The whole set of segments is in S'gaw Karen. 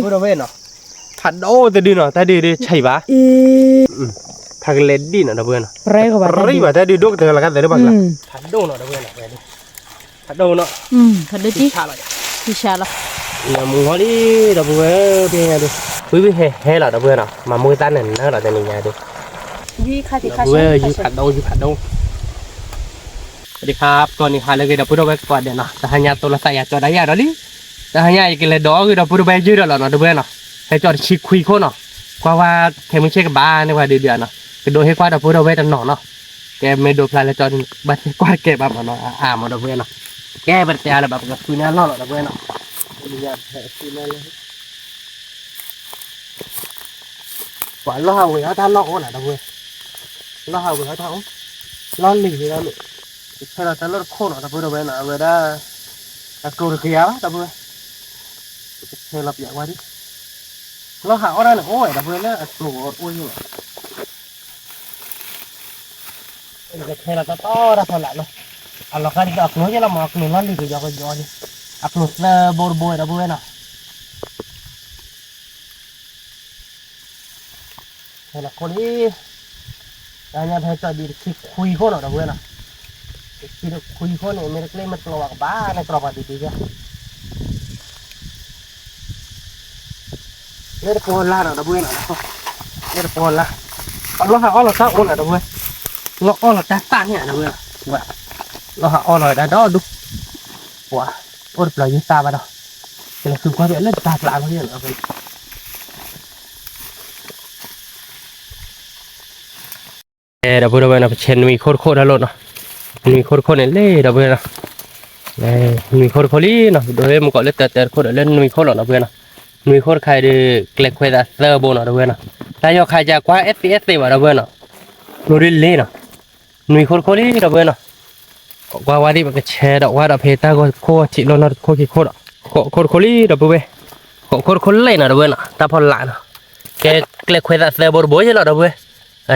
ဒီပုၢ်ဒီဝဲၢ်နီၤ, ဖးဒိၣ်တဒုနီၤ, တၢ်ဒုးဒုးဆံးဘၣ်, ဖးကလဲၤဒံၣ်နီၤ ဒီပုၢ်ဝဲၢ်နီၤ, ရံၣ်ဘၣ်တၢ်ဒုးဒိၣ်ကတၢၢ်လီၤကသၢလၢပှၤကျါ, ဖးဒိၣ်နီၤ ဒီပုၢ်ဝဲၢ်နီၤ, ဖးဒိၣ်နီၤ, ဖးဒိၣ်တံၢ်, မုၢ်ဂီၤလံ ဒီပုၢ်ဝဲၢ်, ပညါဒုး, ဝံၤဝံၤဟဲဟဲလီၤ ဒီပုၢ်ဝဲၢ်နီၤ, မၤမူသၣ်နၢၤနၢၤလီၤ တနံၤညါဒုး, ဒီပုၢ်ဝဲၢ် ယုၢ်ဖးဒိၣ် ယုၢ်ဖးဒိၣ် စဝၤစဒံခါ ပကီၢ်နံၤဟါလၢအဂ့ၤ ဒီပုၢ်ဒီဝဲၢ်ကိးဂၤဒဲးနီၤ, တဟါညါသိလီၤသးယၤကၠီဒၣ်ယၤဒီးလံ, တဟါညါယကလဲၤဒီးအီၣ်ဂ့ၤ ဒီပုၢ်ဒီဝဲၢ်ယုၢ်ဒီးလီၤနီၤ ဒီပုၢ်ဝဲၢ်နီၤ, ဟဲကၠီတဆံခွံခိၣ်နီၤ, ကွၢ်ဝဲခဲမုၢ်ဆ့ၣ်ကဘၣ်န့ၢ်ပှၤဒုးဒုးနီၤ, ကဒိးဟ့ၣ်ကွၢ်ဒီပုၢ်ဒီဝဲၢ်တနီၤနီၤ, ကဲမ့ၢ်ဒိဖျါလၢကၠီဒုး ဘၣ်သ့ၣ်ကွၢ်တကဲဘၣ်မးနီၤ, အါမး ဒီပုၢ်ဝဲၢ်နီၤ, ကဲပတဲအါလၢၤဘၣ် ပကဃုန့ၢ်အလီၢ်လီၤ ဒီပုၢ်ဝဲၢ်နီၤ, ပှၤလီၢ်ဟးဝဲအီၣ်တၢ်လီၢ်အိၣ်နီၤ ဒီပုၢ်ဝဲၢ်, လီၢ်ဟးဝဲအီၣ်တၢ်အိၣ်, လီၢ်လံၤဒ်လီၤ, ကဆဲးလီၤတၢ်လီၢ်တခိၣ်နီၤ ဒီပုၢ်ဒီဝဲၢ်နီၤ, အဝဲဒၣ်, အကျိၤတကယၤဘၣ် ဒီပုၢ်ဝဲၢ်, ကဆဲးလီၤပျးကွၢ်ဒံး, လီၢ်ဟးအီၣ်တၢ်န့ၣ်အိၣ်ဝဲ ဒီပုၢ်ဝဲၢ်လၢအကျိၤအိၣ်ယိၣ်လီၤ ကဆဲးလီၤတၢ်တီတၢ်ဖီလာ်လီၤ, အလီၤဃာ်ဒ်သိးအကျိၤယဲလီၤမး အကျိၤလီၢ်လံၤကယီကယီန့ၣ်, အကျိၤသၢဘိတဘိ ဒီပုၢ်ဝဲၢ်နီၤ, ဟဲလီၤခိၣ်လံ, တဟါညါဖဲကၠီဒံးတဆံခွံခိၣ်နီၤ ဒီပုၢ်ဝဲၢ်နီၤ, တဆံခွံခိၣ်န့ၣ် မ့ၢ်တကျ့မ့ၢ်တကျိၤဘၣ်ကဘၣ်န့ၣ် ကြီပှၤဒံးဒံးယၤ လၢတပီလါနီၤ ဒီပုၢ်ဝဲၢ်နီၤ, လၢတပီလါ, အလီၢ်ဟးအီၣ်လီၤတၢ်အိၣ်နီၤ ဒီပုၢ်ဝဲၢ်, လီၢ်အီၣ်လီၤတၢ်သၣ်န့ၣ် ဒီပုၢ်ဝဲၢ်, လီၢ်ဟးအီၣ်လီၤဝဲဒၣ်ဒီဒူၣ်, ပှၤ, အိၣ်တပျီၤယုၢ်သၣ်ဘၣ်ဒီး, ကလဲၤဃုကွၢ်ဖဲလၢတၢ်ကျးလီၤယဲၢ်နီၤ ဒီပုၢ်ဒီဝဲၢ်နီၤ ပဆဲးနွံခိၣ်တခိၣ်တၢ်လိၣ်နီၤ, နွံခိၣ်တခိၣ်န့ၣ်လံ ဒီပုၢ်ဝဲၢ်နီၤ, နွံခိၣ်တခိၣ်လံနီၤ, ဒိးမ့ၢ်ကိးလၢတၢ်တၢ်တခိၣ်ဒီးလၢနွံခိၣ်လီၤ ဒီပုၢ်ဝဲၢ်နီၤ, နွံခိၣ်တခါအံၤဒီး ကျဲခွဲးသးသၢဘိနီၤ ဒီပုၢ်ဝဲၢ်နီၤ, တၢ်ယီၤခါယၤကွၢ်အဲၣ်သ့အဲၣ်သ့ဘၣ် ဒီပုၢ်ဝဲၢ်နီၤ, ကျိၤဒ်လဲၣ်နီၤ, နွံခိၣ်တခိၣ်လံ ဒီပုၢ်ဝဲၢ်နီၤ, ကွၢ်ဝဲဒ် ပကဆဲးဒီးဝဲဒီးဖဲတၢ်ဂီၤခိၣ်ထံးလီၤနီၤ တခိၣ်ခံခိၣ်ဒီး, ဃိးခိၣ်တခိၣ်လံ ဒီပုၢ်ဝဲၢ်, ဃိးခိၣ်တခိၣ်လံနီၤ ဒီပုၢ်ဝဲၢ်နီၤ, တၢ်ဖီလာ်နီၤ, ကဲကျဲခွဲးသးသၢဘိတဘိယဲလီၤ ဒီပုၢ်ဝဲၢ်,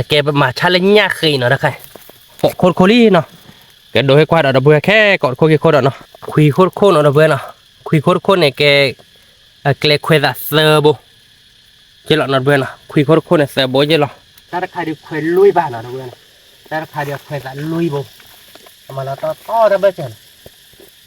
ကဲပမၤဆါလၢညၣ်ဃ့နီၤ တခါ, ဃိးခိၣ်တခိၣ်လံနီၤ, ကဲဒိးဟ့ၣ်ကွၢ်ဒီး ဒီပုၢ်ဝဲၢ် ခဲကိးတခိၣ်ခံခိၣ်ဒီးနီၤ, ခွံခိၣ်တခိၣ်နီၤ ဒီပုၢ်ဝဲၢ်နီၤ, ခွံခိၣ်တခိၣ်န့ၣ်ကဲ အကျဲခွဲးသးသၢဘိ ယဲလီၤနီၤ ဒီပုၢ်ဝဲၢ်နီၤ, ခွံခိၣ်တခိၣ်န့ၣ်သၢဘိယဲလီၤ, တၢ်တခါဒုးခွဲးလွံၢ်ဘၣ်နီၤ ဒီပုၢ်ဝဲၢ်နီၤ, တၢ်တခါဒုးခွဲးသးလွံၢ်ဘိ, အမၤလီၤတီတီတၢ်ဘၢၣ်စၢၤ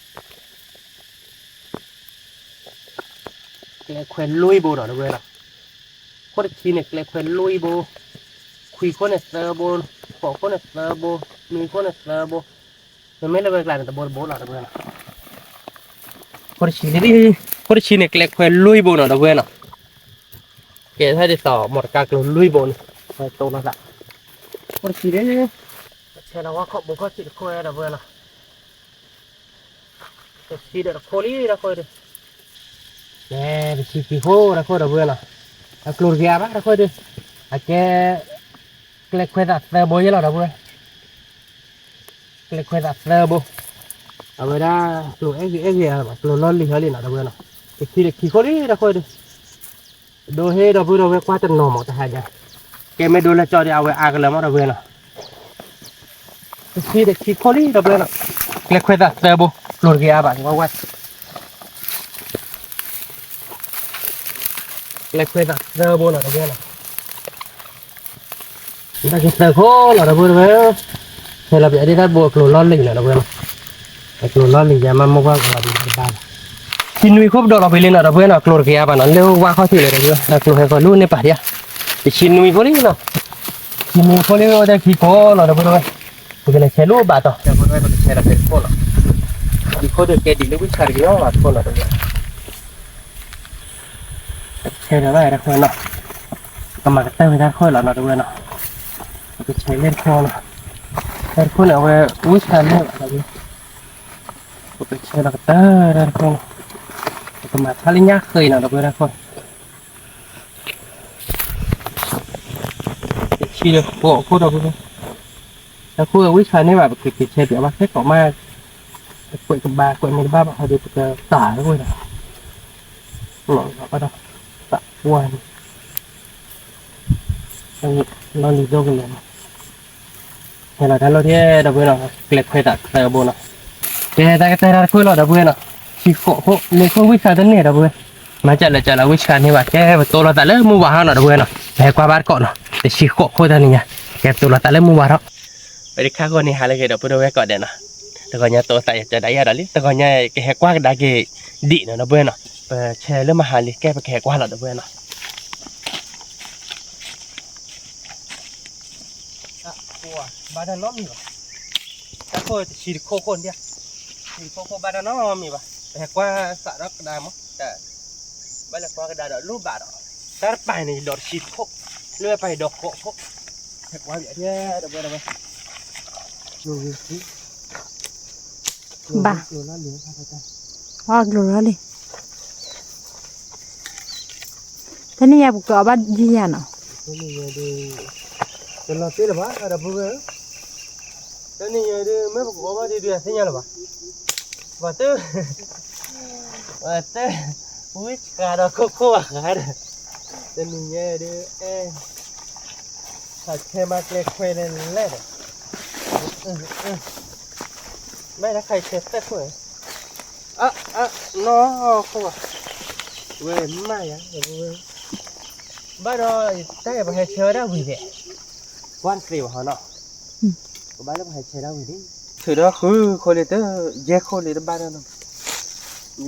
နီၤ ကျဲခွဲးလွံၢ်ဘိနီၤ ဒီပုၢ်ဝဲၢ်နီၤ, ခိၣ်တဆံန့ၣ် ကျဲခွဲးလွံၢ်ဘိ, ခွံခိၣ်န့ၣ်သၢဘိ, ဃိးခိၣ်န့ၣ်သၢဘိ, နွံခိၣ်န့ၣ်သၢဘိ, မ့မ့ၢ်လၢဝဲကျါန့ၣ် တဘိတဘိလီၤ ဒီပုၢ်ဝဲၢ်နီၤ, ခိၣ်တဆံ, ခိၣ်တဆံန့ၣ် ကျဲခွဲးလွံၢ်ဘိနီၤ ဒီပုၢ်ဝဲၢ်နီၤ, ကဲထီၣ်ဒ်သိး မီတကါကျိၤလွံၢ်ဘိန့ၣ်, တိၢ်နီၣ်သး, ခိၣ်တဆံန့ၣ်, ဆဲးလီၤဝဲခိၣ်ဘိခိၣ်ဆံးတခိၣ် ဒီပုၢ်ဝဲၢ်နီၤ တဆံဒီးတခိၣ်လံ တၢ်ခိၣ်ဒီး, ကဲ တဆံခံခိၣ် တၢ်ခိၣ် ဒီပုၢ်ဝဲၢ်နီၤ, အကျိၤတကယၤဘၣ် တၢ်ခိၣ်ဒီး, အကဲ ကျဲခွဲးသးသၢဘိယဲလီၤ ဒီပုၢ်ဝဲၢ်, ကျဲခွဲးသးသၢဘိ, အဝဲဒၣ် ကျိၤအဲၣ်ဂ့ၤအဲၣ်ဂ့ၤဧါ, ကျိၤလီၢ်လံၤဟီလံနီၤ ဒီပုၢ်ဝဲၢ်နီၤ, တဆံဒီးခံခိၣ်လံ တၢ်ခိၣ်ဒီး ဒိးဟ့ၣ်ဒီပုၢ်ဒီဝဲၢ်ကွၢ်တနီၤမး တဟါညါ, ကဲမ့ၢ်ဒိလၢကၠီဒီး အဝဲအါကလၢာ်မး ဒီပုၢ်ဝဲၢ်နီၤ, တဆံဒီးခံခိၣ်လံ ဒီပုၢ်ဝဲၢ်နီၤ, ကျဲခွဲးသးသၢဘိ, ကျိၤတကယၤဘၣ် ဝဲဝဲ, ကျဲခွဲးသးသၢဘိနီၤ ဒီပုၢ်ဝဲၢ်နီၤ တၢ်ကသၢခိၣ်လီၤ ဒီပုၢ်ဝဲၢ်, ဆဲးလီၤပျးဒ်တၢ်ဘိအကျိၤလီၢ်လံၤနီၤ ဒီပုၢ်ဝဲၢ်နီၤ, အကျိၤလီၢ်လံၤယၤမး မိၢ်ပှၢ်ကလီၤဒံးတဘၣ်ဘၣ်, တဆံနွံခိၣ်ပဒိးလီၤဖဲလံနီၤ ဒီပုၢ်ဝဲၢ်နီၤ, ကျိၤတကယၤဘၣ်နီၤ လၢဝါခီၣ်ထံးလီၤ ဒီပုၢ်ဝဲၢ်, အကျိၤဟဲဃီၤလူန့ၢ်ပာ်ဒံးဧါ, တဆံနွံခိၣ်လံနီၤ, တဆံနွံခိၣ်လံ အိၣ်တၢ်ခံခိၣ်လီၤ ဒီပုၢ်ဝဲၢ်, ပကလဲၤဆဲးလူဘၣ်တီၤ ဒီပုၢ်ဝဲၢ် ပကဆဲးလီၤဖဲခိၣ်လီၤ, တဆံနွံခိၣ်ဒီးကဲဒ်လၢဝံၣ်ဆၣ်တကယၤဘၣ်ခိၣ်လီၤ ဒီပုၢ်ဝဲၢ် ဆဲးဒီးဘၣ်တၢ်ခိၣ်နီၤ, ကမၤကတၢၢ်ဝဲတၢ်ခိၣ်လီၤနီၤ ဒီပုၢ်ဝဲၢ်နီၤ, ပကဆဲးလၢတခိၣ်နီၤ, တၢ်တခိၣ်န့ၣ် အဝဲဝံၣ်ဆၣ်လၢဘၣ်ဒီး, ပကဆဲးလီၤကတၢၢ်တၢ်တခိၣ်နီၤ, ပကမၤထါလၢညၣ်ဃ့နီၤ ဒီပုၢ်ဝဲၢ် တၢ်ခိၣ်, တဆံဒီးဃိးခိၣ် ဒီပုၢ်ဝဲၢ်, တၢ်ခိၣ်ဝံၣ်ဆၣ်န့ၣ်ဘၣ် ပကက့ၤဆဲးပျးဘၣ်ခဲကိးမး, ကွဲးကဘၣ်ကွဲးမ့ၢ်တဘၣ်ဘၣ်ဟီဒီး ပကတၢ်ဝဲဒၣ် လီၤလီၤဘၣ်ဒီး သးပှၢ်န့ၣ် လီၤလံၤဒိၣ်ကလဲာ်နီၤ, ဟဲလီၤတၢ်လီၢ်ထဲ ဒီပုၢ်ဝဲၢ်နီၤ, ကျဲခွဲးသးသၢဘိနီၤ, ကဲတၢ်ကတၢၢ်တၢ်တခိၣ်လီၤ ဒီပုၢ်ဝဲၢ်နီၤ, ဆံဃိးခိၣ် လ့ခိၣ်ဝံၣ်ဆၣ်တန့ၢ် ဒီပုၢ်ဝဲၢ်, မၤစၢၤလၢကၠီလီၤ ဝံၣ်ဆှါန့ၢ်ဘၣ် ကဲပတိၢ်လိာ်သးလၢမုၢ်ဝါဟီနီၤ ဒီပုၢ်ဝဲၢ်နီၤ, ပဟဲကွၢ်ဘၣ်တကိးနီၤ, တဆံဃိးခိၣ်တၢ်နံၤညါ, ကဲပတိၢ်လိာ်သးလၢမုၢ်ဝါထီၣ်, ပတခါဃိန့ၣ် ဟးလၢဂ့ၤဒီပုၢ်ဒီဝဲၢ်ကိးဂၤဒဲးနီၤ, တဂီၤညါတိၢ်သးယၤကၠီဒၣ်ယၤဒီးလံ တဂီၤညါကဟဲကွၢ်ကဒါက့ၤဒံးနီၤ ဒီပုၢ်ဝဲၢ်နီၤ, ပဆဲးလၢမဟါလံ ကဲပကဟဲကွၢ်လီၤ ဒီပုၢ်ဝဲၢ်နီၤ. ဘၣ်တၢ်နီတမံၤဘၣ်, တၢ်ခိၣ်တဆံတခိၣ်ခိၣ်န့ၣ်, တဆံတခိၣ်ခိၣ်ဘၣ်တၢ်နီတမံၤဘၣ်, ပဟဲကွၢ်သးဒီးကဒါမး, ဘၣ်လဲၤကွၢ်ကဒါဒီးလိၣ်ဘၣ်ဒီး, တၢ်တပၤန့ၣ်ဒီးတဆံတခိၣ်, လၢပၤဒီးဃိးခိၣ်, ဟဲကွၢ်ဘၣ်, ဘၣ်, အီၣ်ကျိၤလီၤလံ, တနံၤညါပကအီၣ်ဘၣ်ယံာ်ယၤနီၤ, တလီၤတ့ၢ်လၢၤဘၣ် ဒီပုၢ်ဝဲၢ်ဧၢ, တနံၤညါဒုး မ့ၢ်ပကအီၣ်ဘၣ်ဒုးဒုးသ့ၣ်ညါလၢၤဘၣ်, ပှၤတ, ပှၤတ, ဝံၣ်ဆှါဒီးခိၣ်ခိၣ်ဘၣ်ဃါဒီး, တနံၤညါဒုး အဲ ဟးဆဲးမၤကျဲခွဲးလဲၣ်လဲၣ်ဒီး, မ့ၢ်တခါဆဲးသၢခိၣ်, အ, အ, နီၢ်ခိၣ်ဘၣ်, ဝဲမၤယၤ, ဘၣ်ဒီး တၢ်အံၤပဟဲဆဲးဝဲဒၣ်ဝံၤဒဲး, ကွၢ်တသ့ဘၣ်ဟီနီၤ, ပဘၣ်လၢပဟဲဆဲးဒၣ်ဝံၤန့ၣ်, ထုးဒီးဃုခိၣ်လံတ, ယဲၢ်ခိၣ်လံတဘၣ်ဒီးနီ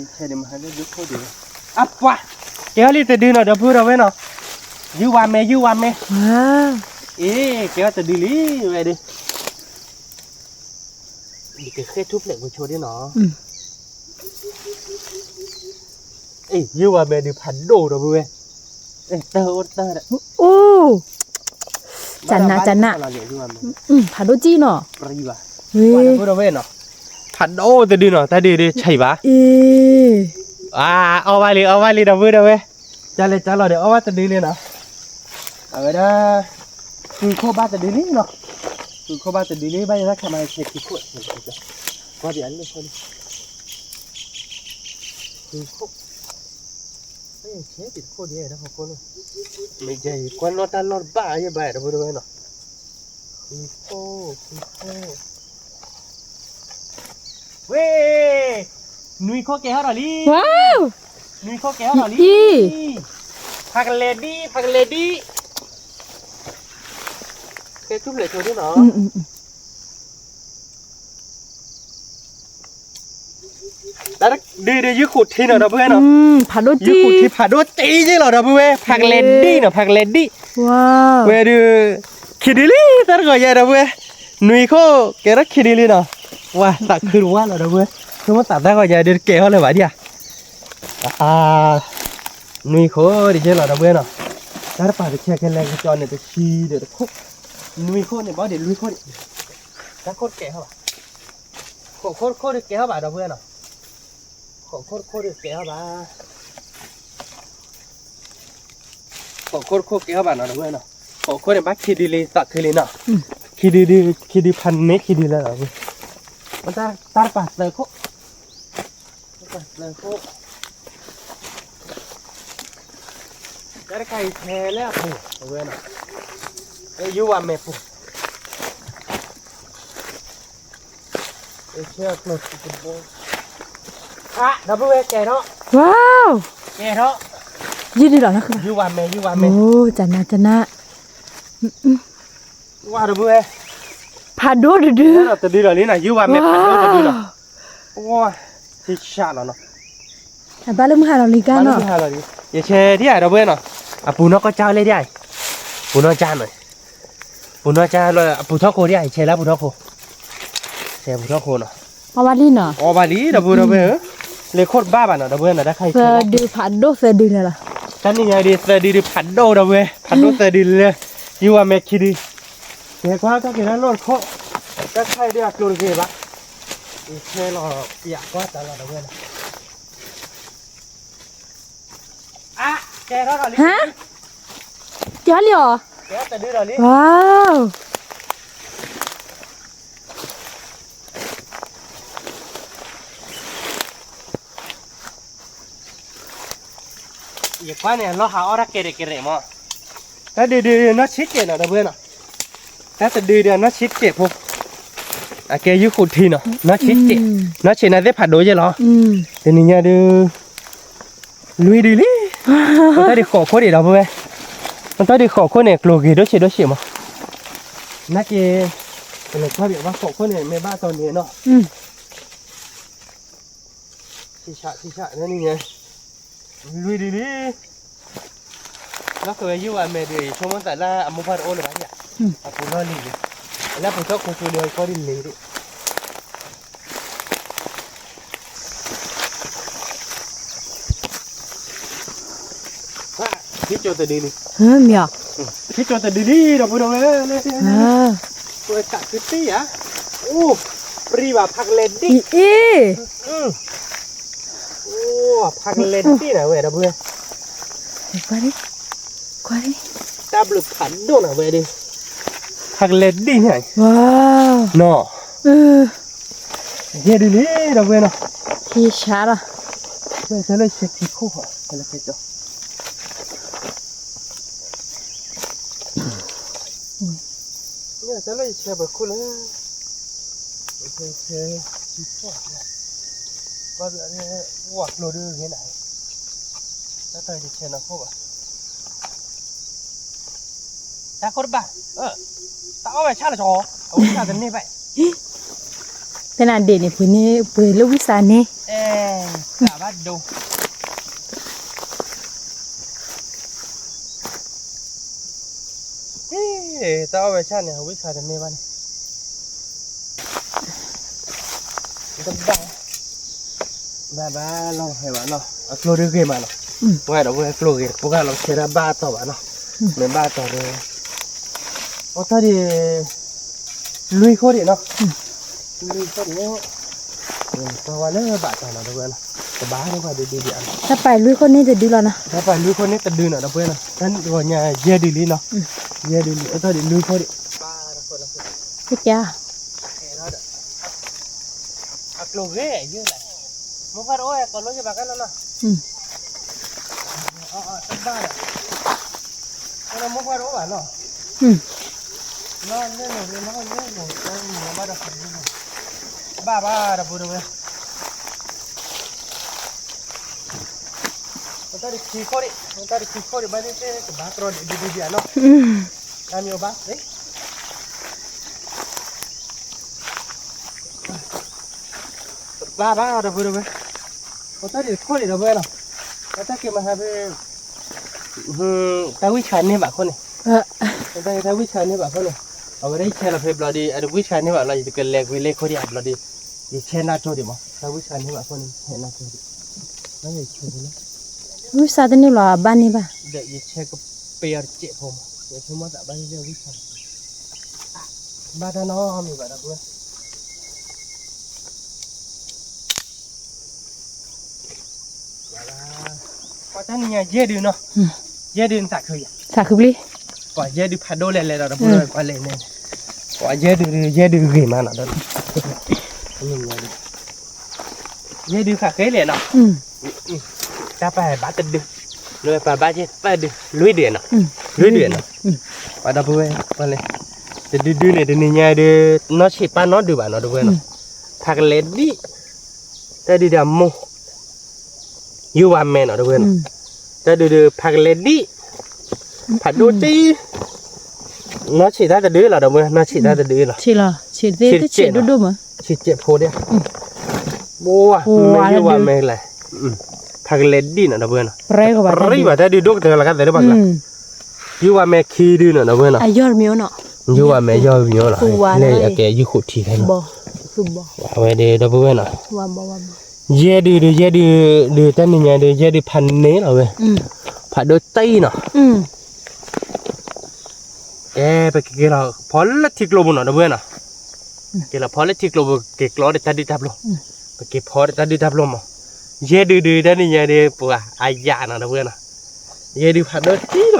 ၤ, ဆဲးဒံးမဟါလၢဒုခိၣ်ဒံး, အပှၤ, ကဲအီၤလံတဒုနီၤ ဒီပုၢ်ဒီဝဲၢ်နီၤ, ယုၢ်ဝါမဲ ယုၢ်ဝါမဲ, အ့ ကဲအီၤတဒုလံဝဲဒုး ယကဃ့ၢ်ထူၣ်ဖျဲးပှဲၤဆိဒ်နီၤ, အ့ ယုၢ်ဝါမဲဒုးဖးဒိၣ်ဒီပုၢ်ဝဲၢ်, တၢ်အိၣ်တၢ်ဒီး, အိၣ်, ကနးကနး, ဖးဒိၣ်ကံနီၤ, ဝဲ, ဖးဒိၣ်တဒုနီၤ တၢ်ဒုးဒုးဆံးဘၣ်, အ့, အီၣ်ဘၣ်လံ အီၣ်ဘၣ်လံ ဒီပုၢ်ဒီဝဲၢ်, ကလဲၤကလီၤဒီးအီၣ်ဘၣ်တဒုလံနီၤ, အဝဲဒၣ်, ဃုခိၣ်ဘၣ်တဒုလံနီၤ, ဃုခိၣ်ဘၣ်တဒုလံ ဘၣ်ယဲဒၣ်ခဲမးဆဲးခံခိၣ်, ကွၢ်ဒံးအလၢခိၣ်န့ၣ်, ဃုခိၣ်, ဆဲးတခိၣ်ဒံးတၢ်ဖီခိၣ်န့ၣ်, မ့ၢ်ယဲကွၢ်နီၣ်တၢ်လီၢ်တဘၣ်ယဲၢ် ဘၣ်ဒီပုၢ်ဒီဝဲၢ်နီၤ, ဃုခိၣ်, ဃုခိၣ် ဝဲ, နွံခိၣ်ကဲထီၣ်ဒီးလံ, နွံခိၣ်ကဲထီၣ်ဒီးလံ, ဖးကလဲၤဒံး ဖးကလဲၤဒံး, ကဲထူၣ်ဖျဲးဆိဒ်နီၤ, ဒုးဒုးယုၢ်ဃိးထံနီၤ ဒီပုၢ်ဝဲၢ်နီၤ, ယုၢ်ဃိးထံဖးဒိၣ်တ့ယ့ၢ်လီၤ ဒီပုၢ်ဝဲၢ်, ဖးကလဲၤဒံးနီၤ ဖးကလဲၤဒံး, ဝဲဒုး, ခံဒုလံ တၢ်တဂီၤယၤ ဒီပုၢ်ဝဲၢ်, နွံခိၣ်ကဲထီၣ်ခံဒုလံနီၤ, ဝါ သးခုတဝါလီၤ ဒီပုၢ်ဝဲၢ်, ဆိကမိၣ်သးတၢ်ဂီၤယၤဒုးတကဲထီၣ်လၢၤဘၣ်ဒံးဧါ နွံခိၣ်ဒံးယ့ၢ်လီၤ ဒီပုၢ်ဝဲၢ်နီၤ, တၢ်တပၤကဆဲးခဲလၢာ်ကကၠီန့ၣ် တဆံဒီးတခိၣ်, နွံခိၣ်န့ၣ်ဘၣ်ဒံးလွံၢ်ခိၣ်ဒံး, တၢ်ခိၣ်တကဲထီၣ်ဘၣ်, ဃိးခိၣ်တခိၣ်ဒံးကဲထီၣ်ဘၣ် ဒီပုၢ်ဝဲၢ်နီၤ, ဃိးခိၣ်တခိၣ်ဒံးကဲထီၣ်ဘၣ် ဃိးခိၣ်တခိၣ်ကဲထီၣ်ဘၣ်နီၤ ဒီပုၢ်ဝဲၢ်နီၤ, ဃိးခိၣ်န့ၣ်ဘၣ်ခံဒုလံ သးခုလံနီၤ, ခံဒုဒုး ခံဒုဖးန့ၢ်ခံဒုလၢာ်လီၤ, တၢ်တပၤသၢခိၣ်, တၢ်တပၤသၢခိၣ်, တၢ်တခါအံၤဆဲးလၢအပူၤ ဒီပုၢ်ဝဲၢ်နီၤ, ယုၢ်ဝါမဲာ်ပူၤ ဆဲးအကျိၤတဘိ, အါ ဒီပုၢ်ဝဲၢ်ကဲထီၣ်, ဝါ, ကဲထီၣ်, ယုၢ်ဒံးလီၤ ယုၢ်ဝါမဲာ် ယုၢ်ဝါမဲာ်, အိ ကနၣ်ကနၣ်, ဝါ ဒီပုၢ်ဝဲၢ်, ဖးဒိၣ်တဒု, တဒုဒီးလံနီၤ ယုၢ်ဝါမဲာ်ဖးဒိၣ်တဒုလီၤ, ဝါ, ဆံၣ်ဆၣ်လီၤနီၤ အဘၣ်လၢမုၢ်ဟါလီၤလံ ကါနီၤ, ယဆဲးဒံးဧါ ဒီပုၢ်ဝဲၢ်နီၤ, အပူၤနီၢ်ကီၢ်ကၠါလၢဒံးဧါ, ပူၤနီၢ်ကၠါနီၤ, ပူၤနီၢ်ကၠါလၢအပူၤထီၣ်ခိၣ်ဒံးဧါ ယဆဲးလၢအပူၤထီၣ်ခိၣ်, ဆဲးပူၤထီၣ်ခိၣ်နီၤ, အီၣ်ဘၣ်လံနီၤ, အီၣ်ဘၣ်လံ ဒီပုၢ်ဝဲၢ်ဧၢ, လဲၤခိၣ်တဘၣ်ဘၣ်နီၤ ဒီပုၢ်ဝဲၢ်နီၤ တၢ်ခါအံၤ သၢဒုဖးဒိၣ်သၢဒုန့ၣ်လီၤ, တနံၤညါဒုးသၢဒုဒုးဖးဒိၣ် ဒီပုၢ်ဝဲၢ် ဖးဒိၣ်သၢဒုလၢ, ယုၢ်ဝါမဲာ်ခံဒု, ကဲကွၢ်တၢ်ကဲၤတၢ်လီၢ်တခိၣ်, တၢ်ခါအံၤဒုးအကျိၤတဂ့ၤဘၣ်, ယဆဲးလီၤ ပယကွၢ်တၢ်လီၤ ဒီပုၢ်ဝဲၢ်နီၤ ဟါ, ကဲလံအီၤ, ဝါ, ယကွၢ်န့ၣ် အလီၢ်ဟးအီၣ်တၢ်ကဲရဲၣ်ကဲရဲၣ်မး, တၢ်ဒုးဒုးနီၢ်ဆံးကဲးနီၤ ဒီပုၢ်ဝဲၢ်နီၤ, တၢ်တဒုဒုးနီၢ်ဆံးကဲးဖိ, အကဲယုၢ်ဃိးထံနီၤ နီၢ်ဆံးကဲး, နီၢ်ဆံးနၤသ့ၣ်ဖးဒိၣ်ယဲၢ်လီၤ, တနံၤညါဒုး လွံၢ်ဒုလံ, ပတၢ်ဒုးဃိးခိၣ်ဒံးဒီပုၢ်ဝဲၢ်, ပတၢ်ဒုးဃိးခိၣ်န့ၣ် ကျိၤဂ့ၤဒိၣ်ဆံးဒိၣ်ဆံးမး, နာ်က့ၤ, ပလဲၤကွၢ်ဒံးဘၣ်ဃိးခိၣ်န့ၣ် မ့ၢ်ဘၣ်တီၢ်န့ၣ်နီၤ, ဆံးဆံးန့ၣ်, လွံၢ်ဒုလံ, လီၢ်ခၢၣ်ဝဲယုၢ်ဝဲအမဲာ်ဒုး ယဆိကမိၣ်သးလၢအမိၢ်ပှၢ်တအိၣ်လၢၤဘၣ်ဒံး, အပူၤလီၢ်လံၤဒံး, လၢပူၤထီၣ်ခိၣ်ကၠိလံ ဟီၣ်ကီၢ်ဒ်လဲၣ်ဒံး ထံကၠိတဒုလံ, ထံကၠိတဒုလံ ဒီပုၢ်ဒီဝဲၢ်, ပှဲၤတၢ်ကတ့ယၤ, အိၣ်, ပြံဘၣ်ဖးကလဲၤဒံး, အိၣ်, ဖးကလဲၤဒံးနၤဝဲဒီပုၢ်ဝဲၢ်, တၢ်ဘျုးဖးဒိၣ်နၤဝဲဒီး, ဖးကလဲၤဒံးန့ၣ်, နီၤ, ယဲၢ်ဒုလံ ဒီပုၢ်ဝဲၢ်နီၤ, ဟံးဆါလီၤ, တၢ်လၢယဆဲးပၢၤခိၣ်လၢ, ဝဲကျိဒုဂ့ၤနၤ, တၢ်ခိၣ်တဘၣ်, တၢ်အီၣ်ဝဲဆၣ်လီၤကီး, အဝံၣ်ဆၣ်တန့ၢ်ဘၣ်, ဖဲနၤဒ့ၣ်န့ၣ် ပှ့ၤန့ၢ် ပှ့ၤလၢဝံၣ်စးန့ၣ်, ဘၣ်ဒိ တၢ်အီၣ်ဝဲဆၣ်န့ၣ် အဝံၣ်ဆၣ်တန့ၢ်ဘၣ်န့ၣ်, တဘၣ်, ဘၣ်ဘၣ်လီၤဟဲဘၣ်နီၤ, အကျိဒုဂ့ၤမးနီၤ, ပှၤဒီးဝဲကျိဂ့ၤ ပှၤလီၤဆဲးတၢ်ဘၣ်တီၢ်ဘၣ်နီၤ, မ့ၢ်ဘၣ်တီၢ်ဒီး, အိၣ်တၢ်ဒံး, လွံၢ်ခိၣ်ဒံးနီၤ, လွံၢ်ခိၣ်ဒံး, ပှၤဝဲလၢဘၣ်တီၢ်နီၤ ဒီပုၢ်ဝဲၢ်နီၤ, ကဘၣ်ဒ်ပှၤဒုဒုဒံး, တၢ်ပာ်လွံၢ်ခိၣ်န့ၣ်တဒုလီၤနီၤ, တၢ်ပာ်လွံၢ်ခိၣ်န့ၣ်တဒုနီၤ ဒီပုၢ်ဝဲၢ်နီၤ, တၢ်ဂီၤညါယဲၢ်ဒုလံနီၤ, ယဲၢ်ဒုလံ အိၣ်တၢ်ဒံးလွံၢ်ခိၣ်ဒံး, အကျိၤဂ့ၤယဲၢ်, မိၢ်ပှၢ်တအိၣ် ကီၤလိယဘၣ်ကနီၤနီၤ, တဘၣ်ဒီး, မိၢ်ပှၢ်တအိၣ်ဘၣ်နီၤ, လီၤလၢလီၤလၢလီၤလၢလီၤ, ဘၣ်ဘၣ်ဒီပုၢ်ဝဲၢ်, တၢ်တခံခိၣ်ဒံး, တၢ်တခံခိၣ်ဒံးဘၣ်သ့ၣ်သ့ၣ် ကဘၣ်တြီဒံးဒံးဒံးဒံးနီၤ, တၢ်မ့ၢ်အိၣ်ဘၣ်သ့ၣ် ဘၣ်ဘၣ်ဒီပုၢ်ဝဲၢ်, ပတၢ်ဒံးခိၣ်န့ၣ်ဒီပုၢ်ဝဲၢ်နီၤ, ပတၢ်က့ၤမၤဟးဖဲ, တၢ်ဝံၣ်ဆါန့ၢ်ဘၣ်ခိၣ်န့ၣ်, တၢ်ဝံၣ်ဆါန့ၢ်ဘၣ်ခိၣ်န့ၣ်, အဝဲဒၣ်ယဆဲးလီၤဖဲဘျီဒီး အတဝံၣ်ဆါန့ၢ်ဘၣ်လီၤ ယတကလဲၤကွံာ်လၢခိၣ်ဒံးအဘျီဒီး, ယဆဲးနၢ်ကၠိဒံးမး တၢ်ဝံၣ်ဆါန့ၢ်ဘၣ်ခိၣ်န့ၣ် ယဆဲးနၢ်ကၠိဒံး, ဝံၣ်ဆါတန့ၢ်လီၤ အဘၣ်န့ၢ်ဘၣ်, ဒီးယဆဲးကပ့ၤအီၤတစဲးဖိမး ယဆိကမိၣ်သးဘၣ်န့ၢ်ဝံၣ်ဆါ, ဘၣ်တၢ်နီတမံၤဘၣ်ဒီပုၢ်ဝဲၢ် ပှၤတၢ်နံၤညါယဲၢ်ဒုနီၤ, ယဲၢ်ဒုနသးခုယၤ, သးခုပလံ, ပှၤယဲၢ်ဒုဖးဒိၣ်လဲၣ်လဲၣ်ဒီး ဒီပုၢ်ဝဲၢ်ကွၢ်လဲၣ်န့ၣ်, ပှၤယဲၢ်ဒု ယဲၢ်ဒုဂ့ၤမးနီၤ, ယဲၢ်ဒုဃးဃဲလဲၣ်နီၤ, တၢ်ပာ်ဘၣ်တဒု, လၢပာ်ဘၣ်က့ၤသၢဒု, လွံၢ်ဒုနီၤ, လွံၢ်ဒုနီၤ, ပှၤဒီပုၢ်ဝဲၢ်ကွၢ်လဲၣ်, တဒုဒုန့ၣ် တနံၤညါဒု, နီၢ်ဆံးပာ်နီတဒုဘၣ်နီၤ ဒီပုၢ်ဝဲၢ်နီၤ, ဖးကလဲၤဒံး, တၢ်ဒုးဒီးအမိၢ် ယိၤဝဲမဲာ်နီၤ ဒီပုၢ်ဝဲၢ်နီၤ, တၢ်ဒုးဒုးဖးကလဲၤဒံး, ဖးဒိၣ်တံၢ်, နီၢ်ဆံးတၢ်တဒုလီၤ ဒီပုၢ်ဝဲၢ်, နီၢ်ဆံးတၢ်တဒုလီၤ, ဆံးတစဲးဒိၣ်ဒိၣ်မး, ဆံးတစဲးဖိဒၣ်, ဘိဝဲ, မ့ၢ်ယိၤဝဲမဲာ်လဲၣ်, ဖးကလဲၤဒံးနီၤ ဒီပုၢ်ဝဲၢ်နီၤ, ရံၣ်ဘၣ်တၢ်ဒုးဒိၣ်ကတၢၢ်လီၤကသဲးဒိၣ်ဘၣ်ကလါ, ယိၤဝဲမဲာ်ခံဒုနီၤ ဒီပုၢ်ဝဲၢ်နီၤ, ယိၤဝဲမဲာ်ယီၢ်မံၤအိၣ်လီၤ, လၢအကဲယုၢ်ခိၣ်ထံခဲနီၤ, အဝဲဒၣ် ဒီပုၢ်ဝဲၢ်နီၤ ယဲၢ်ဒုးဒုး ယဲၢ်ဒုးဒုး တၢ်နံၤညါဒုး ယဲၢ်ဒုးဖးန့ၢ်လီၤဝဲ, ဖးဒိၣ်တံၢ်နီၤ, ကဲ ပကက့ၤလီၤဖီလၢထံကျိပူၤနီၤ ဒီပုၢ်ဝဲၢ်နီၤ, က့ၤလီၤဖီလၢထံကျိပူၤ က့ၤကျီဒီးတၢ်ဒုၣ်တၢ်ပျိၢ်, ပက့ၤဖီဒီးတၢ်ဒုၣ်တၢ်ပျိၢ်မး, ယဲၢ်ဒုးဒုး တၢ်နံၤညါဒုး ပှၤအယၤနီၤ ဒီပုၢ်ဝဲၢ်နီၤ, ယဲၢ်ဒုးဖးဒိၣ်တံၢ်လီၤ,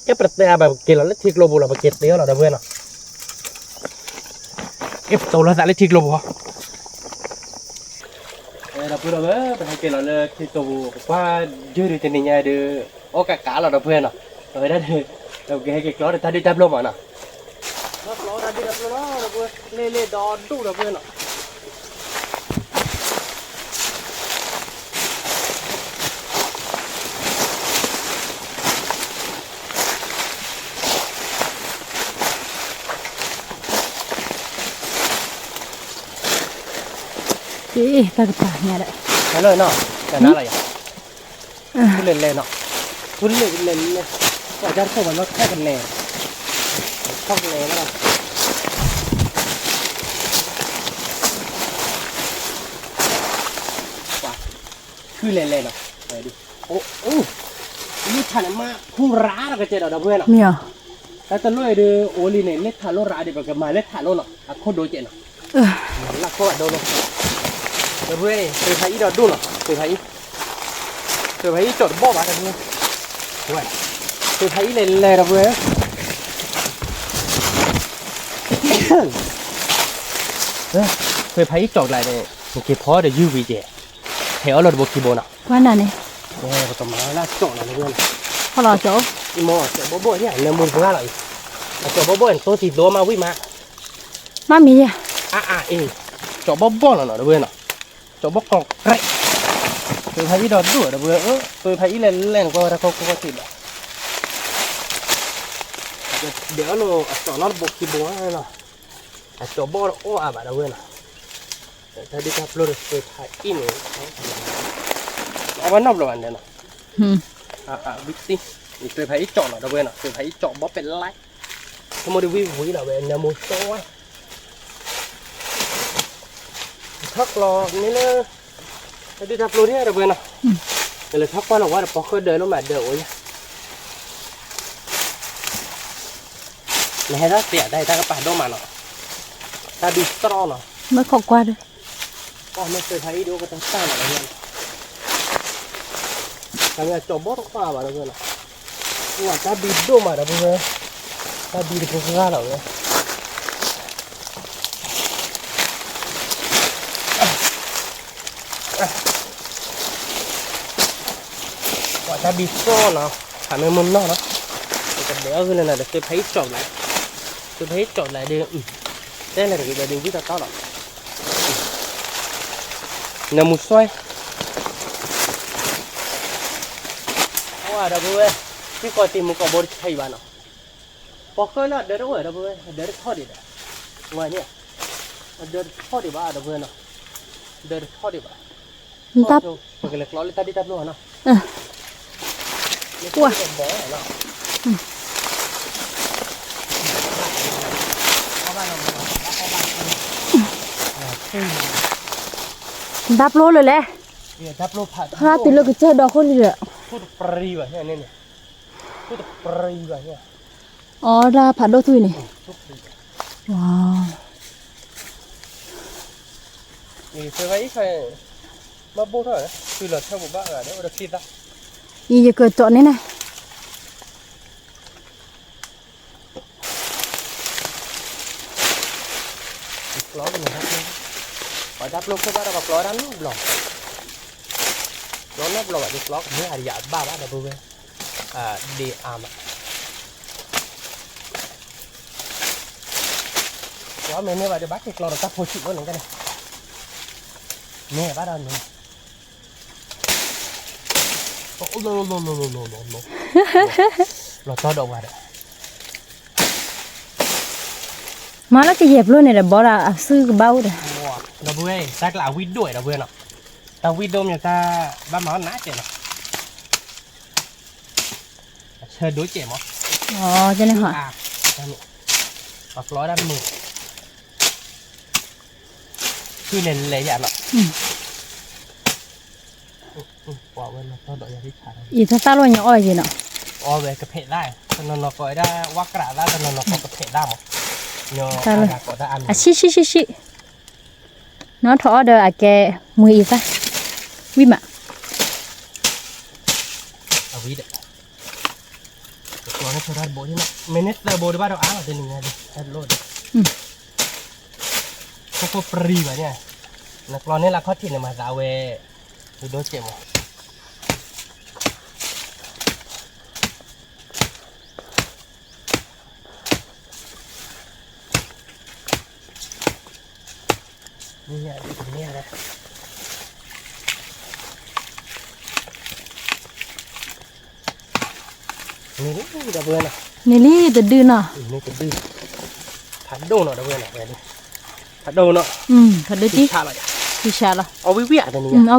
ကဲပတတဲအါဘၣ် ပက့ၤလီၤလၢထံကျိပူၤလီၤ ပက့ၤတဲအီၤလီၤ ဒီပုၢ်ဝဲၢ်နီၤ က့ၤပတိၤလီၤသးလၢထံကျိပူၤ, ဒီပုၢ်ဝဲၢ် ပဟဲက့ၤလီၤလၢထံကျိပူၤ ပကွၢ်ယဲၢ်ဒုးတနံၤညါဒုး အိၣ်ကးကးလီၤ ဒီပုၢ်ဝဲၢ်နီၤ, အဝဲဒၣ်ဒုး ပကဟဲက့ၤကျီဒီးတၢ်ဒုၣ်တၢ်ပျိၢ်မးနီၤ, ကျီတၢ်ဒုၣ်တၢ်ပျိၢ်လီၤ ဒီပုၢ်ဝဲၢ် လ့လ့ဒီဒူၣ် ဒီပုၢ်ဝဲၢ်နီၤ. တၢ်ကပၤညါဒီး ဟဲလီၤနီၤ, ကနၤလီၤယၤ, ထူလဲၤလဲၤနီၤ, ထူလဲၤလဲၤလဲၤ, ပှၤကၢ်တခိၣ်ပှၤနီၢ်ထီၣ်ကလဲၤ, ထီၣ်ကလဲၤလီၤ, ပှၤ ထူလဲၤလဲၤနီၤ, အိၣ် လၢထးန့ၣ်မး ခူရၤဒီးကတဲဒီး ဒီပုၢ်ဝဲၢ်နီၤ, တၢ်တလိၣ်အံၤဒုး အိၣ်လံန့ၣ် လၢထးလိၣ်ရၤဒီး ပကမၤလၢထးလိၣ်နီၤ, အခိၣ်ဒိကဲးနီၤ, လၢခိၣ်အဒိလီၤ, ဒီပုၢ်ဝဲၢ်န့ၣ် သုးဖးအံၣ်ဒီးဒိၣ်နီၤ, သုးဖးအံၣ်, သုးဖးအံၣ်ကၠီၣ်တဘီၣ်ဘၣ် ဒီပုၢ်ဝဲၢ်, သုးဖးအံၣ်လဲၤလဲၤ ဒီပုၢ်ဝဲၢ်, သုးဖးအံၣ်ကၠီၣ်ကျါန့ၣ် နက့ၤဖီဒီးယုၢ်ဝံၤကဲး, ဟဲအီၣ်လီၤတဘိခံဘိနီၤ, ကွၢ်နၤန့ၣ်, ပကမၤလၢကၠီၣ်လီၤ ဒီပုၢ်ဝဲၢ်နီၤ, ဖီလီၤကၠီၣ်, မ့ၢ်ကၠီၣ်ဘီၣ်ဘီၣ်န့ၣ် နမူတပှၢ်လီၤအံၤ, အကၠီၣ်ဘီၣ်ဘီၣ်န့ၣ် တိၢ်သံသိမးဝံၣ်မး, မ့ၢ်မံၤယၤ, အါအါအံၤ, ကၠီၣ်ဘီၣ်ဘီၣ်လီၤနီၤ ဒီပုၢ်ဝဲၢ်နီၤ, ကၠီၣ်ဘီၣ်ကီၢ်ကြဲး, သုးဖးအံၣ်ဒီးဒိၣ် ဒီပုၢ်ဝဲၢ်, သုးဖးအံၣ်လဲၤလဲၤန့ၣ် ကွၢ်ဝဲတၢ်ခိၣ်ခိၣ်တံၢ်ဘၣ်, ဒီးအီၣ်လီၤအကၠီၣ်နီတဘိခံဘိနီၤ, အကၠီၣ်ဘီၣ်ဒီးအီၣ်အါဘၣ် ဒီပုၢ်ဝဲၢ်နီၤ, တၢ်ဒုၣ်တၢ်ပျိၢ်ဒီးသုးဖးအံၣ်န့ၣ်, အီၣ်ဘၣ်နီတဘျီဘၣ်န့ၣ်နီၤ, ဝံၣ်သံ, သုးဖးအံၣ်ကၠီၣ်နီၤ ဒီပုၢ်ဝဲၢ်နီၤ, သုးဖးအံၣ်ကၠီၣ်ဘီၣ်ပဲလါ, ဆိကမိၣ်ဒုးဝံၣ်ဝံၤလီၤဝဲ နမူဆိဝဲ ထီၣ်ကျီန့ၣ်လၢ တၢ်ဒုၣ်တၢ်ပျိၢ်န့ၣ် ဒီပုၢ်ဝဲၢ်နီၤ, နလဲၤထီၣ်ကွၢ်လီၤဝဲဒီး ပီၤဃၢဒၢးလၢမၤဒၢးအိၣ်ယၤ, နဟဲထီၣ်သ့ၣ်တၢ်အံၤ တၢ်ကပၤဒိၣ်မးနီၤ, တၢ်ဒုးသရီနီၤ, မ့ၢ်ခိးကွၢ်ဒီး, ပှၤမ့ၢ်သုးဖးအံၣ်ဒုးအိၣ်ကတၢၢ်တၢၢ်လီၤဝဲ, တၢ်မ့ၢ်ကၠီၣ်ဘီၣ်တကွၢ်ဘၣ် ဒီပုၢ်ဝဲၢ်နီၤ, ပှၤတၢ်ဒုးဒိၣ်မး ဒီပုၢ်ဝဲၢ်, တၢ်ဒုးတပှၢ်လီၤဝဲ ပှၤတၢ်ဒုးသီနီၤ, ဖးမ့ၢ်မ့ၢ်နီၢ်နီၤ, ပကဒဲးအီၣ်ဂ့ၤလၢနၤဒီး သုးဖးအံၣ်ကၠီၣ်ဘျး, သုးဖးအံၣ်ကၠီၣ်ဘျးဒုး, တဲလဲၣ်တဂ့ၤဒီးဒုးဝံၣ်တီတီလီၤ, နမူစွဲ, အိၣ်ဒီပုၢ်ဝဲၢ်, သံကိးတံၤမူကိးဘိတဆံးဘၣ်နီၤ, ပီၤဃၢလၢအဒၢးတအိၣ် ဒီပုၢ်ဝဲၢ်, အဒၢးတထီၣ်ဒံးဒီး, ဝဲန့ၣ်, အဒၢးတထီၣ်ဒံးဘၣ် ဒီပုၢ်ဝဲၢ်နီၤ, အဒၢးတထီၣ်ဒံးဘၣ်, ပကလဲၤကျီလၢတၢ်ဒုၣ်တၢ်ပျိၢ်နီၤ, ဝါ တၢ်ပျိၢ်လၢလဲၣ်, ဖးတုၤလၢကစၢၢ်ဒီးဃိလံဒီး, အီၣ်တၢ်ဖးဒိၣ်သွံၣ်န့ၣ်, ဝါ, အံၤယကကၠီၣ်န့ၣ်န့ၣ် ပှၤတၢ်ပျိၢ်ခိၣ်ဘၣ်ဒီးပှၤကျီတၢ်နီတဘျီ, ကျီနီတဘျီဘၣ်ဒီးကျီကမ့ၢ်အရယၤဘၣ်ဘၣ် ဒီပုၢ်ဝဲၢ်, ဒ့အါမး, ကျီမ့ၢ်န့ၢ်ဘၣ်ဒီးဘၣ်က့ၤကျီဒီးတၢ်ဖိဆံးအိၣ်န့ၣ်ကဲန့ၣ်, မ့ၢ်ဘၣ်ဒီးန့ၣ် လီၤတီဒီးဝဲဒီး, မၤလၢကယဲၢ်ပျိၢ်န့ၣ်ဒီး ဘီဒီးအစုကဘၣ်အိၣ်ဒီး, ဒီပုၢ်ဝဲၢ် တၢ်ကျါအဝံၣ်ဒိၣ်ဝဲ ဒီပုၢ်ဝဲၢ်နီၤ, တၢ်ဝံၣ်ဒိၣ်မ့ၢ်တၢ်ဘၣ်မၤအီၣ်နးကဲနီၤ, အဆၢဒိၣ်ကဲမး, ကဲန့ၣ်ဟီ, ပှၤကျီဒၣ်မုာ်, သုလဲၤလဲၤယၤနီၤ အံၤတၢ်သၣ်လိၣ်ညါအီၣ်ယဲနီၤ, အီၣ်ဝဲကဖဲးသၣ်, တနီၤနီၤကိးဝဲဒၣ် ဝၣ်ကြးသၣ်, တနီၤနီၤကိးကဖဲးသၣ်မး, အဆံၣ်ဆံၣ်ဆံၣ်ဆံၣ်, နီၢ်ထီၣ်အီၣ်ဒီးအကဲမုၢ်အံၤသၣ်, ဝံၣ်မး, အဝံၣ်ဒီး ကျီန့ၣ်ဆိတၢ်တဘိ, မ့ၢ်န့ၢ်သၢဘိတဘၣ်ဒီးအါလီၤတနံၤညါဒီး, တၢ်တလိၣ်ဒီး, ခိၣ်ခိၣ်ပြံဘၣ်န့ၣ်, နကျီန့ၢ်လၢခီၣ်ထံးန့ၣ်မၤသးဝဲ, ဒိၣ်ကဲးမး န့ၣ်လံတဒုနီၤ, ဖးဒိၣ်နီၤ, ဖးဒိၣ်နီၤ, ဖးဒိၣ်တံၢ်ဆးလီၤယၤ, ယဆါလီၤ. အီၣ်ဝံၣ်ဝံၣ်ဧါတနံၤဧါ. အီၣ်ဝံၣ်.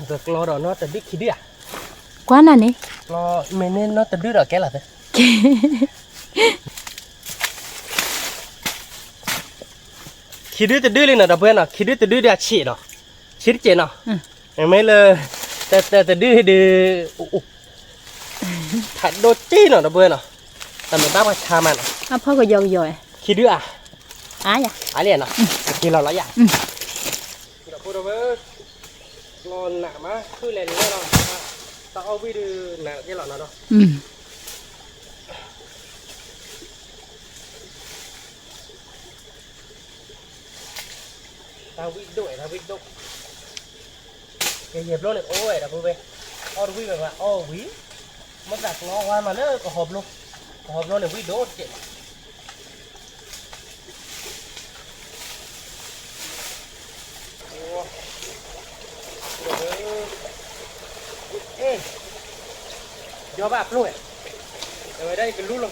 ကကျီဒီးနီတဒုခံဒုဧါ. ကွၢ်နၤန့ၣ်. မ့ၢ်န့ၣ်နီတဒုဒီးကဲလီၤသ့. ခံဒုတဒုလံနီၤ ဒီပုၢ်ဝဲၢ်နီၤ, ခံဒုတဒုဒီးအဆံးနီၤ, ဆံးတကဲးနီၤ, မ့ၢ်လၢ တတဒုဒီး ဖးဒိၣ်တ့ၢ်နီၤ ဒီပုၢ်ဝဲၢ်နီၤ, တမ့ၢ်ဘၣ်ပှၤဆါမးနီၤ, အဖီကယီကယီ, ခံဒုဧါ, အါလံနီၤ, က့ၤလီၤလီၤယၤ, ဒီပုၢ်ဝဲၢ်, လီၤနးမး ခုၣ်လဲၤလဲၤလီၤ, တၢ်အီၣ်ဝံၣ်ဒုးနးက့ၤလီၤနီၤဒီး တၢ်ဝံၣ်ဒိၣ်ဝဲ တၢ်ဝံၣ်ဒိၣ်, ကယဲၢ်ဘျီန့ၣ် အိၣ်ဝဲဒီပုၢ်ဝဲၢ်, အီၣ်တဝံၣ်ဝဲမး အီၣ်ဝံၣ်, မ့ၢ်သးကျီဝါမးလၢကဟီဘျီ, ကဟီဘျီန့ၣ် ဝံၣ်ဒိၣ်တကဲးလီၤ. အ့, ယီဘၣ်အပျိၢ်ဝဲ, အဝဲဒၣ်ယကလူလီၤ,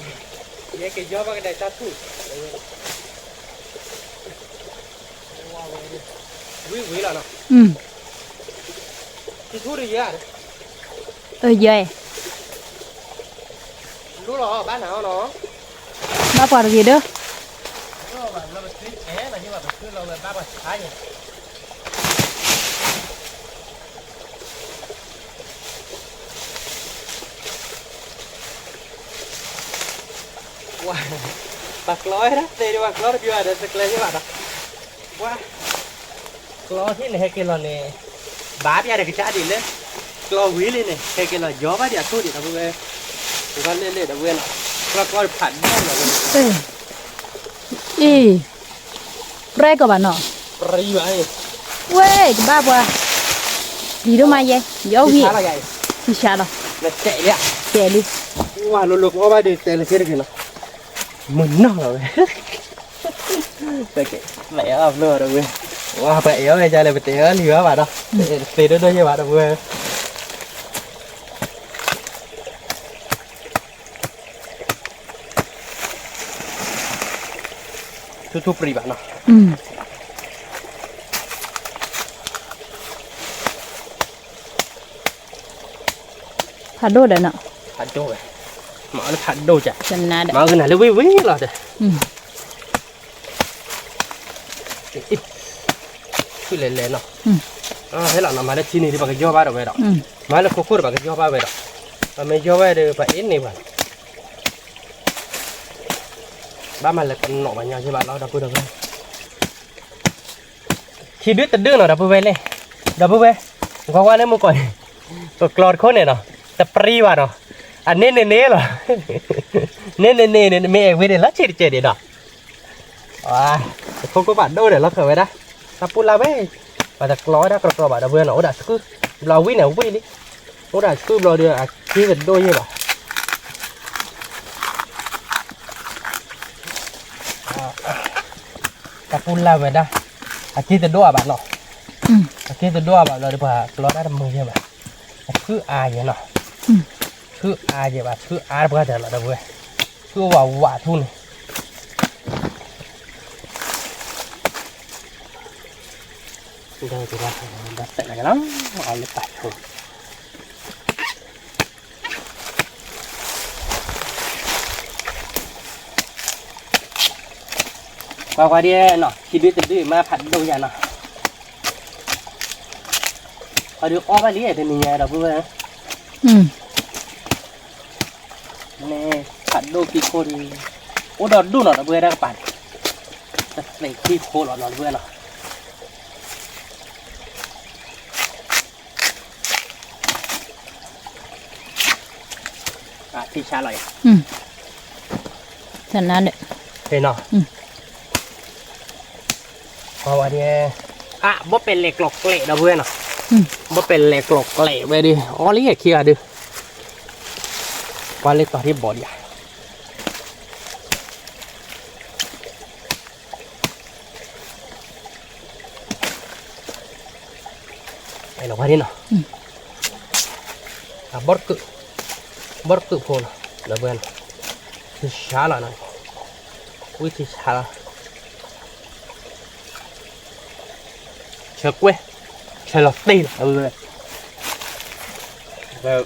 ယကယီဘၣ်ကဒါတၢ်ထူၣ်, ဝံၣ်ဝံၣ်လီၤနီၤ, ထူၣ်ထူၣ်ဒီးယၤ, ယဲ, လူလီၤဘၣ်နၤအီၤနီၤ, ဘၣ်ပှၤတဂ့ၤဒီး, ဘၣ်ပှၤဆါယဲ ပှၤကျီဝဲဒၣ်သ့ၣ်ဒီး ပှၤကျီတဘျီဒီး တကျဲယဘၣ်ဒီး, ပှၤကျီဟံၣ်န့ၣ် ဟဲက့ၤလီၤန့ၣ်, ဘၣ်ပျၢ်ဒီးကစၢ်ဒ်လဲၣ်, ကျီဝံၤလံန့ၣ် ဟဲက့ၤလီၤယီဘၣ်ဒံးအထူၣ်ဒံးဒီပုၢ်ဝဲၢ်, ကလဲၣ်လဲၣ်ဒီပုၢ်ဝဲၢ်နီၤ, ကျီကျီဖးဒိၣ်လီၤ, အ့ ပြဲကီးဘၣ်နီၤ, ပြဲဘၣ်, ဝဲ ကဘၣ်ပှၤ, ဒ်ဒိၣ်မးယဲ, ယအီၣ်ဝံၣ်, ယဆါလီၤ, တဲလံ, ဝဲလိၤလိၤကီဘၣ်ဒုးတဲလၢခဲတဂ့ၤနီၤ, မုၢ်နီၢ်လီၤဝဲ, ပအဲၣ်အီၣ်ဖျိဒီပုၢ်ဝဲၢ်, ဝဲပအဲၣ်အီၣ်ဝဲဒ်လဲၣ် ပတဲအီၣ်လံဘၣ်ဘၣ်ဒီး, သ့ဒိၣ်ဒိၣ်ယဲဘၣ်ဒီပုၢ်ဝဲၢ် ထူၣ်ထူၣ်ပြံဘၣ်နီၤ, ဖးဒိၣ်ဒီးနီၤ, ဖးဒိၣ်ဝဲ, မၤအီၣ်လၢဖးဒိၣ်က, မၤအီၣ်ကနၣ်လၢဝံၣ်ဝံၣ်လီၤဒီး ခုၣ်လဲၤလဲၤနီၤ, ဟဲလီၤနီၤ မၤလၢထံန့ၣ်ဒီး ပှၤကယီဘၣ်ဒီးဝဲဒီး, မၤလၢခိခိၣ်ဒီး ပှၤကယီဘၣ်ဝဲဒီး, ပမ့ၢ်ယီဘၣ်ဒီး ပှၤအ့ၣ်န့ၢ်ပှၤလီၤ, ဘၣ်မၤလၢကနီၣ်ပှၤညီက့ဘၣ်လီၤ ဒီပုၢ်ဝဲၢ်, ခံဒုတဒုနီၤ ဒီပုၢ်ဝဲၢ်လဲၣ်, ဒီပုၢ်ဝဲၢ်, ကွၢ်ကွၢ်န့ၣ်မုၢ်ကီၢ်န့ၣ်, ကကျီတခိၣ်န့ၣ်နီၤ, တပြံဘၣ်နီၤ, အန့ၢ်န့ၢ်န့ၢ်လီၤ, န့ၢ်န့ၢ်န့ၢ်န့ၣ် မ့ၢ်အဲၣ်ဝံၤန့ၣ် လီၤဆံးတကဲးဒံးဒီး တခိၣ်ခိၣ်ဖးဒိၣ်ဒီး လီၤဃၢၤဝဲဒၣ်, တၢ်ပူၤလၢ်ဝဲ, ပှၤတကျီဝဲဒၣ်ကြီကြီဘၣ် ဒီပုၢ်ဝဲၢ်နီၤ, အိၣ်ဒၣ်ဆှုၣ်, ဘျီဝံၣ်န့ၣ်ဝံၣ်လံ, အိၣ်ဒၣ်ဆှုၣ်ဘျီဒီး အက့ၢ်တဒိၣ်ယဲၢ်ဘၣ် တၢ်ပူၤလၢ်ဝဲဒၣ်, အက့ၢ်တဒိၣ်အါဘၣ်နီၤ, အက့ၢ်တဒိၣ်အါဘၣ်ဘျီဒီး ပှၤကျီတၢ်တမုာ်ယဲၢ်ဘၣ်, အဆှုၣ်အါယဲၢ်နီၤ, ဆှုၣ်အါယဲၢ်ဘၣ် ဆှုၣ်အါတပှၢ်တၢၢ်လီၤ ဒီပုၢ်ဝဲၢ်, ဆှုၣ်အိၣ်ဝးဝးထူၣ်န့ၣ် ဒီး ဒီး ဒီး ဒီး ဒီး ဒီး ကွၢ်ကွၢ်ဒ်နီၤ, ခံဒုတဒုမး ဖးဒိၣ်ယၤနီၤ, ပှၤဒုးအီၣ်ဘၣ်လံတနံၤညါ ဒီပုၢ်ဝဲၢ်, န့ၣ် ဖးဒိၣ်ခံခိၣ်ဒီး အိၣ်ဒီးဒိၣ်နီၤ ဒီပုၢ်ဝဲၢ် တၢ်ကပၤန့ၣ်, တသ့ၣ်ခံခိၣ်လီၤနီၤ ဒီပုၢ်ဝဲၢ်နီၤ. ထံဆါလီၤယၤ, သနါဒီး, ပှၤဝဲဒၣ်, အါ ဘီပဲာ်လဲၤကျိးကျဲး ဒီပုၢ်ဝဲၢ်နီၤ, ဘီပဲာ်လဲၤကျိးကျဲးဝဲဒၣ် အီၣ်လံခံဂၤဒုး, ပှၤလၢတီၤထံဘီဒံးဧါ. အဲၣ်လီၤဝဲဒၣ်နီၤ, အဘီတကုး, ဘီတကုးဖိနီၤ ဒီပုၢ်ဝဲၢ်နီၤ, ထံဆါလီၤနီၤ, ဝံထံဆါလီၤ. ဆၢကွဲၢ်, ဆၢလီၤတ့ၢ်လီၤ,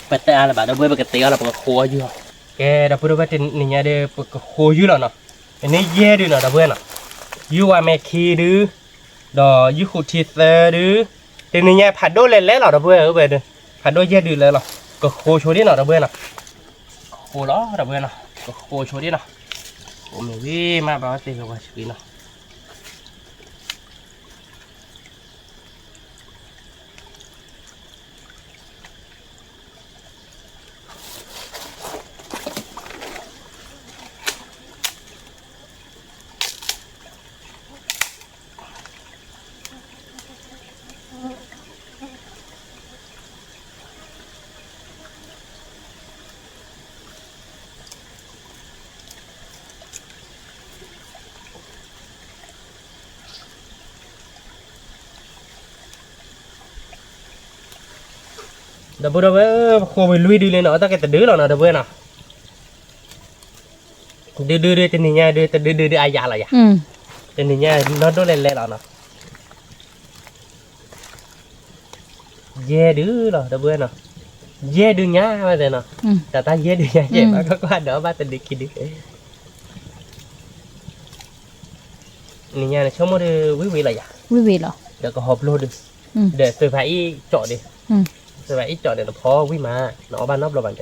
ပတအါလၢၤဘၣ် ဒီပုၢ်ဝဲၢ် ပကတ့အီၤလီၤ ပကဃိအီၤယုၢ်လီၤ. ကဲ ဒီပုၢ်ဝဲၢ် တနံၤညါဒီး ပကဃိယုၢ်လီၤနီၤ, အန့ၣ်ယဲၢ်ဒုနီၤ ဒီပုၢ်ဝဲၢ်နီၤ, ယုၢ်ဝါမဲခံဒု, ဒီးယုၢ်ဃုထံသၢဒု, တနံၤညါဖးဒိၣ်လဲၤလဲၤလီၤ ဒီပုၢ်ဝဲၢ် ဖးဒိၣ်ယဲၢ်ဒုလၢလီၤ, ကဃိဆိဒ်နီၤ ဒီပုၢ်ဝဲၢ်နီၤ, ကဃိလီၤ ဒီပုၢ်ဝဲၢ်နီၤ, ကဃိဆိဒ်နီၤ, အိၣ်မ့ၢ်ဝံၤမး ဘၣ်ဝဲသ့ၣ်ကဝါဆှံနီၤ. ဒီပုၢ်ဝဲၢ် ပဃိဝံၤလွံၢ်ဒုလံနီၤ, အတၢ်ကတဒုလီၤနီၤ ဒီပုၢ်ဝဲၢ်နီၤ, ဒုဒုဒု တနံၤညါဒု တဒုဒုဒုအယၤလီၤယၤ, တနံၤညါနီၢ်ဒိၣ်လဲၤလဲၤလီၤနီၤ. ယဲၢ်ဒုလီၤ ဒီပုၢ်ဝဲၢ်နီၤ, ယဲၢ်ဒုညါဝဲသ့ၣ်နီၤ, တၢ်တၢ်ယဲၢ်ဒုညါယဲၢ်ဘၣ် ကကွၢ်ဒီးဘၣ်တဒုခံဒု, နံၤညါန့ၣ် ဆိကမိၣ်ဒီးဝံၣ်ဝံၣ်လီၤယၤ, ဒီးကဟီဘျိဒု, ဒီးသုးဖးအံၣ်ကၠီၣ်ဒု, သုးဖးအံၣ်ကၠီၣ်န့ၣ် နဖီဝံၣ်မး, န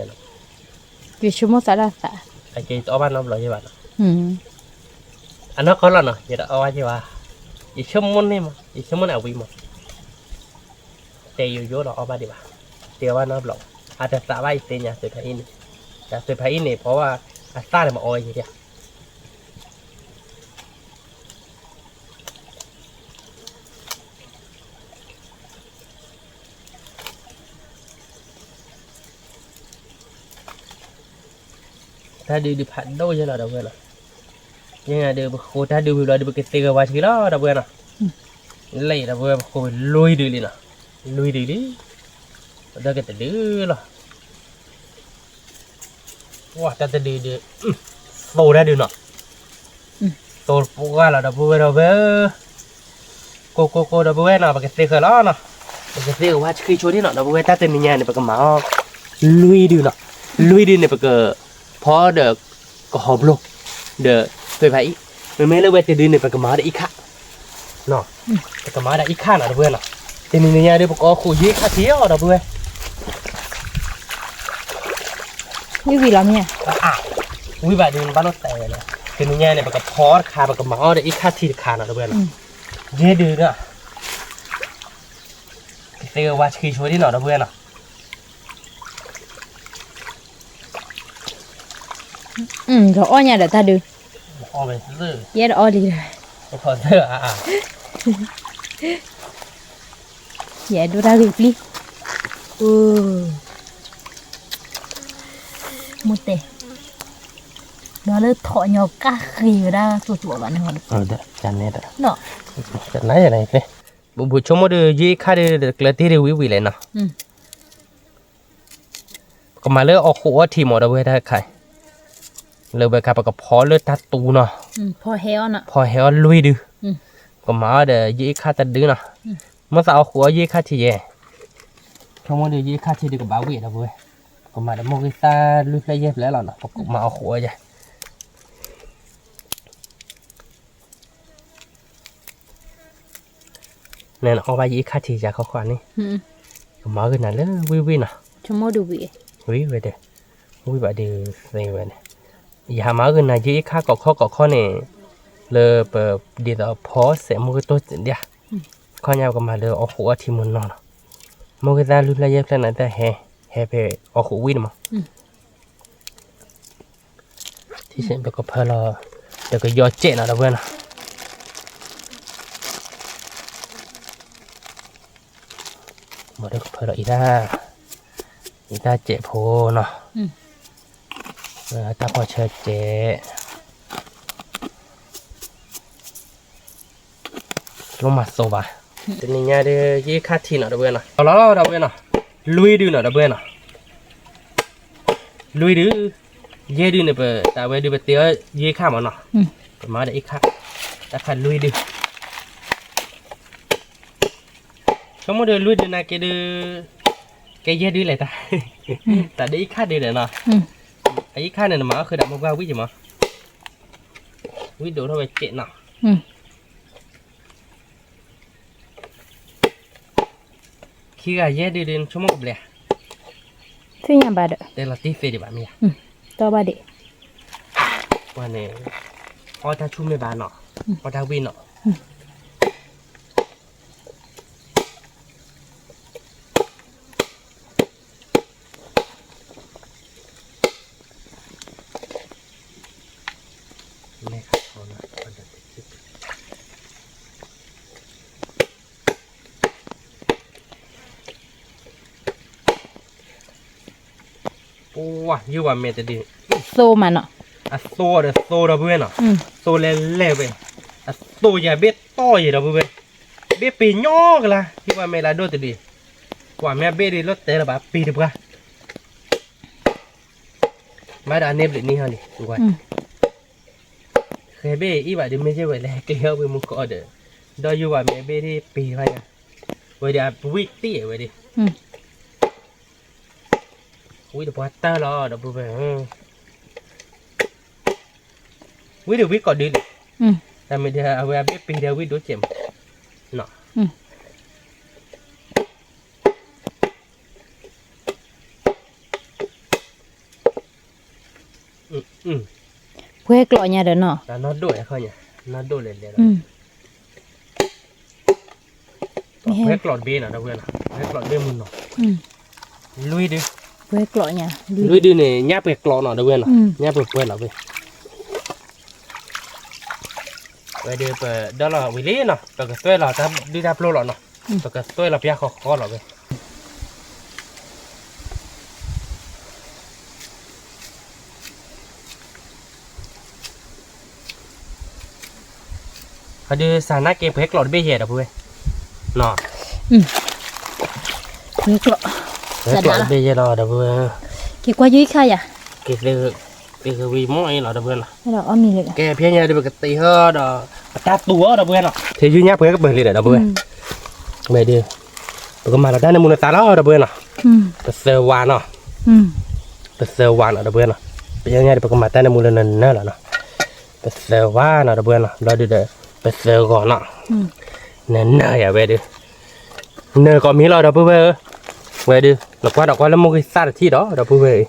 အီၣ်ဘၣ်နီတဘျီဘၣ်တဲနီၤ, ယဆိကမိၣ်သးဒၣ်သး, အက့ၤတအီၣ်ဘၣ်နီတဘျီယဲၢ်ဘၣ်နီၤ, အနီၢ်ကီၢ်လီၤနီၤ ယတအီၣ်ဘၣ်ယဲၢ်ဘၣ်, ယဆိကမိၣ်န့ၣ်မး ယဆိကမိၣ်န့ၣ်အဝံၣ်မး တဲယိယိဒီးအီၣ်ဘၣ်ဒံးဘၣ်, တဲအီၣ်ဘၣ်နီတဘျီ, အတသးဘၣ်ယသ့ၣ်ညါသုးဖးအံၣ်န့ၣ်, ဒီးသုးဖးအံၣ်န့ၣ် ဖီဝဲအသၣ်န့ၣ်မးအီယဲၢ်ဒံး တၢ်ဒုးဒုးဖးဒိၣ်ယဲၢ်လီၤ ဒီပုၢ်ဝဲၢ်လီၤ, ယဲၢ်ဒုးပဃိတၢ်ဒုးဝံၤဘျီဒုး ပကသ့ဂဲၤဝါဆှံလီၤ ဒီပုၢ်ဝဲၢ်နီၤ, လၢအံၤ ဒီပုၢ်ဝဲၢ် ပဃိဝံၤလွံၢ်ဒုးလံနီၤ, လွံၢ်ဒုးလံ, ပဒၢကတဒုလီၤ ပှၤတၢ်တဒုဒုး, သိတၢ်ဒုးနီၤ, သိပှၢ်လီၤ ဒီပုၢ်ဝဲၢ်ဒီပုၢ်ဝဲၢ်, ကိးကိးကိး ဒီပုၢ်ဝဲၢ်နီၤ ပကသ့ဃၢၤလီၤနီၤ, ပကသ့ကဝါဆှံဆိဒ်နီၤ ဒီပုၢ်ဝဲၢ် တၢ်တနံၤညါန့ၣ် ပကမၤအီၤလွံၢ်ဒုးနီၤ, လွံၢ်ဒုးန့ၣ် ပကဖီဒီးကဟီဘျိ, ဒီးသုးဖးအံၣ်, မ့မ့ၢ်လၢဝဲတဒုန့ၣ် ပကမၤအီၤဒီးအံၣ်ခၣ် ပကမၤအီၤဒီးအံၣ်ခၣ်နီၤ ဒီပုၢ်ဝဲၢ်နီၤ, တနံၤညါဒီး ပကအီၣ်ဃိးယဲၢ်ခါထံအီၤ ဒီပုၢ်ဝဲၢ် ဝံၣ်ဝံၣ်လီၤမ့ၢ်ဧါ, ဝံၣ်ဘၣ်ဒုးနဘၣ်လိၣ်တဲဝဲလီၤ, တနံၤညါန့ၣ် ပကဖီတခါ ပကမၤအီၣ်ဒီးအံၣ်ခၣ်ထံတခါနီၤ ဒီပုၢ်ဝဲၢ်နီၤ, ယဲၢ်ဒုးနီၤ, ကသ့ဝါဆှံဆိဒ်နီၤ ဒီပုၢ်ဝဲၢ်နီၤ ဒီးအီၣ်ညါဒီးတၢ်ဒုး, ယဲတအီၣ်လံ, ယအဲၣ်ဒိးတၢ်ဂ့ၤပျံၤ, မိၢ်တဲ, ဒီးလၢထီၣ်ညီကၣ်ဃ့ဝဲဒၣ်ကျိၤကျိၤဘၣ်န့ၣ်, ဘူးဘူးဆိကမိၣ်ဒီး ယဲၢ်ခါဒီး ကျၢၤတ့ၢ်ဒီးဝံၣ်ဝံၣ်လဲၣ်နီၤ ပကမၤလၢအီၣ်ဃိးအီထံမး ဒီပုၢ်ဝဲၢ်တၢ်ခါ, လၢဝဲခါ ပကဖီလၢတၢ်တူနီၤ, ဖီဟဲအီၣ်လွံၢ်ဒု, ပကမၤအီၤဒီးယဲၢ်ခါတဒုနီၤ, မ့ၢ်သးအီၣ်ဃိးအီယဲၢ်ခါထံယဲၢ်, ဆိကမိၣ်ဒီး ယဲၢ်ခါထံဒီးကဘၣ်ဝံၣ် ဒီပုၢ်ဝဲၢ်, ပကမၤဒီးမိၢ်ဂ့ၤသၣ်လွံၢ်ဖျၢၣ်ယဲၢ်ဖျၢၣ်လီၤနီၤ, ပကမၤအီၣ်ဃိးအီယဲၢ် နအီၣ်ဘၣ်ယဲၢ်ခါထံယၤခီခီန့ၣ်, ကမၤဂ့ၤနၤလၢဝံၣ်ဝံၣ်နီၤ, ဝံၣ်ဝဲဒီး, ဝံၣ်ဘၣ်ဒီးသ့ဝဲန့ၣ်, ယဟးမၤဂ့ၤနၤယဲၢ်ခါကိးခီကိးခီန့ၣ်, လၢပဒ်သိးဖီစဲးမိၢ်ဂ့ၤတိၢ်ဒၣ်, ခီညါပကမၤလၢအီၣ်ဃိးအီထံမနီၤနီၤ, မိၢ်ဂ့ၤသၣ်လွံၢ်ဖျၢၣ်ယဲၢ်ဖျၢၣ်န့ၣ်တဟဲ, ဟဲဖဲအီၣ်ဃိးဝံၣ်န့ၣ်မး ထံၣ်စ့ၢ်ပကဖၢလီၤ, ဒီးကယီကဲးနီၤ ဒီပုၢ်ဝဲၢ်နီၤ, မ့ၢ်ဒီးကဖၢလီၤအံၤတၢ်, အံၤတၢ်ကဲးဖိနီၤ, တၢ်ဖီဆၢကဲး, လိၣ်မၤသိးဘၣ်, တနံၤညါဒီး ယဲၢ်ခါထံနီၤ ဒီပုၢ်ဝဲၢ်နီၤ, လီၤလီၤ ဒီပုၢ်ဝဲၢ်နီၤ, လွံၢ်ဒုနီၤ ဒီပုၢ်ဝဲၢ်နီၤ, လွံၢ်ဒု, ယဲၢ်ဒုန့ၣ် ပတၢ်ဝဲဒုပတ့အီၤယဲၢ်ခါမးနီၤ, ပမၤဒီးအံၣ်ခါ, တၢ်ခါလွံၢ်ဒု ဆိကမိၣ်ဒုးလွံၢ်ဒုးနာ်က့ဒုး, ကဲယဲၢ်ဒုးလဲၣ်တၢ်, တၢ်ဒုးအံၤခါဒုးလဲၣ်နီၤ, အံၤခါန့ၣ်နမၤအီၣ်ဃုာ်ဒီးမုၢ်ပှၢ်ဝံၣ်က့ၤမး, ဝံၣ်ဒိၣ်ထီၣ်ဝဲစဲးနီၤ, ခံဂၤယဲၢ်ဒုးဒုးနဆိကမိၣ်ကဘျဲၣ်, သ့ၣ်ညါဘၣ်ဒီး တဲလီၤတံၢ်သ့ဒံးဘၣ်မ့ၢ်ဧါ, တီဘၣ်ဒံး, ပှၤန့ၣ်, အီၣ်တၢ်ဆူၣ်မ့ၢ်ဘၣ်နီၤ, အီၣ်တၢ်ဝံၣ်နီၤ ပှၤ ယုၢ်ဝဲမဲာ်တဒု, သိမးနီၤ, အသိဒီးသိဒီပုၢ်ဝဲၢ်နီၤ, သိလဲၤလဲၤဝဲ, အသိယၤဘ့ၣ်တီၢ်ယဲဒီပုၢ်ဝဲၢ်, ဘ့ၣ်ပ့ၤညီကလါ, ယုၢ်ဝဲမဲာ်လၢဒိၣ်တဒု, ကွၢ်မ့ၢ်ဘ့ၣ်ဒုးလီၤတဲလၢၤဘၣ်ပ့ၤတပှၢ်, မၤဒီးအန့ၣ်ဘျုးနံၣ်ဟီန့ၣ်, ဃဲဘ့ၣ်အံၤဘၣ်ဒုးမ့ၢ်ယဲၢ်ဝဲလဲၤကျဲအီၣ်ဝံၤမူကီးဒီး, ဒီးယုၢ်ဝဲမဲာ်ဘ့ၣ်ဒုးပ့ၤတပှၢ်ညါ, ဝဲဒုးအဝံၣ်တ့ၢ်ဝဲဒုး ဝံၣ်တပှၢ်တၢၢ်လီၤ ဒီပုၢ်ဝဲၢ်, ဝံၣ်ဒုးဝံၣ်ကိးဒုလံ, တၢ်မ့ၢ်ဒုးအဝဲအဘ့ၣ်ပ့ၤဒုးဝံၣ်ဒိၣ်စဲးမး, ပှဲၤကျိးညါဒီးနီၤ, ပှဲၤကျိးတဘ့ၣ်နီၤ ဒီပုၢ်ဝဲၢ်နီၤ, ပှဲၤကျိးတဘ့ၣ်မုၢ်နီၤ, လွံၢ်ဒု, ပှဲၤကျိးညါ, လွံၢ်ဒုန့ၣ် ညၣ်ပှဲၤကျိးနီၤ ဒီပုၢ်ဝဲၢ်နီၤ, ညၣ်ပှဲၤပှဲၤလီၤဝဲ ဝဲဒုးပဒၢလီၤဝံၤလံနီၤ ပကသွဲၣ်လီၤတၢ်ဒုၣ်တၢ်ပျိလီၤနီၤ, ပကသွဲၣ်လီၤပျၢ်ဃီဃီလီၤဝဲ ဟဲဒုးစၢ်နာ်က့ပှဲၤကျိးတဘ့ၣ်ယဲၢ်ဒီပုၢ်ဝဲၢ်, ပှဲၤကျိး, ပှဲၤကျိးတဘ့ၣ်ယဲၢ်လီၤဒီပုၢ်ဝဲၢ်, က့ၤကွၢ်ယုၢ်ခါယၤ, က့ၤသ့, သ့ဃုဝံၤမ့ၢ်အံၤလီၤဒီပုၢ်ဝဲၢ်နီၤ, ကဲဖဲညါဒုးပကတ့ဟီဒီး, ပတၢ်တူၢ်အီၤဒီပုၢ်ဝဲၢ်နီၤ, ဖဲယုၢ်ညၣ်ပှဲၤကပၢၤလံဒီးဒီပုၢ်ဝဲၢ်, ဝဲဒုး, ပကမၤလီၤတၢ်န့ၣ်မူလၢသးလီၤဒီပုၢ်ဝဲၢ်နီၤ, ပသၢဝါနီၤ, ပသၢဝါနီၤဒီပုၢ်ဝဲၢ်နီၤ, ပညါဒုးပကမၤတၢ်န့ၣ်မူလၢနနၢလီၤနီၤ, ပသၢဝါနီၤဒီပုၢ်ဝဲၢ်နီၤ ဘျီဒုးဒီး, ပသၢဂီၤနီၤ, နနၢယၤဝဲဒုး, နၢကိးမံၤလီၤဒီပုၢ်ဝဲၢ်ဧၢ, ဝဲဒုး, နကွၢ်ဒီးကွၢ်လၢမိၢ်ဂ့ၤသၣ်တထံၣ်ဒီးဒီပုၢ်ဝဲၢ်,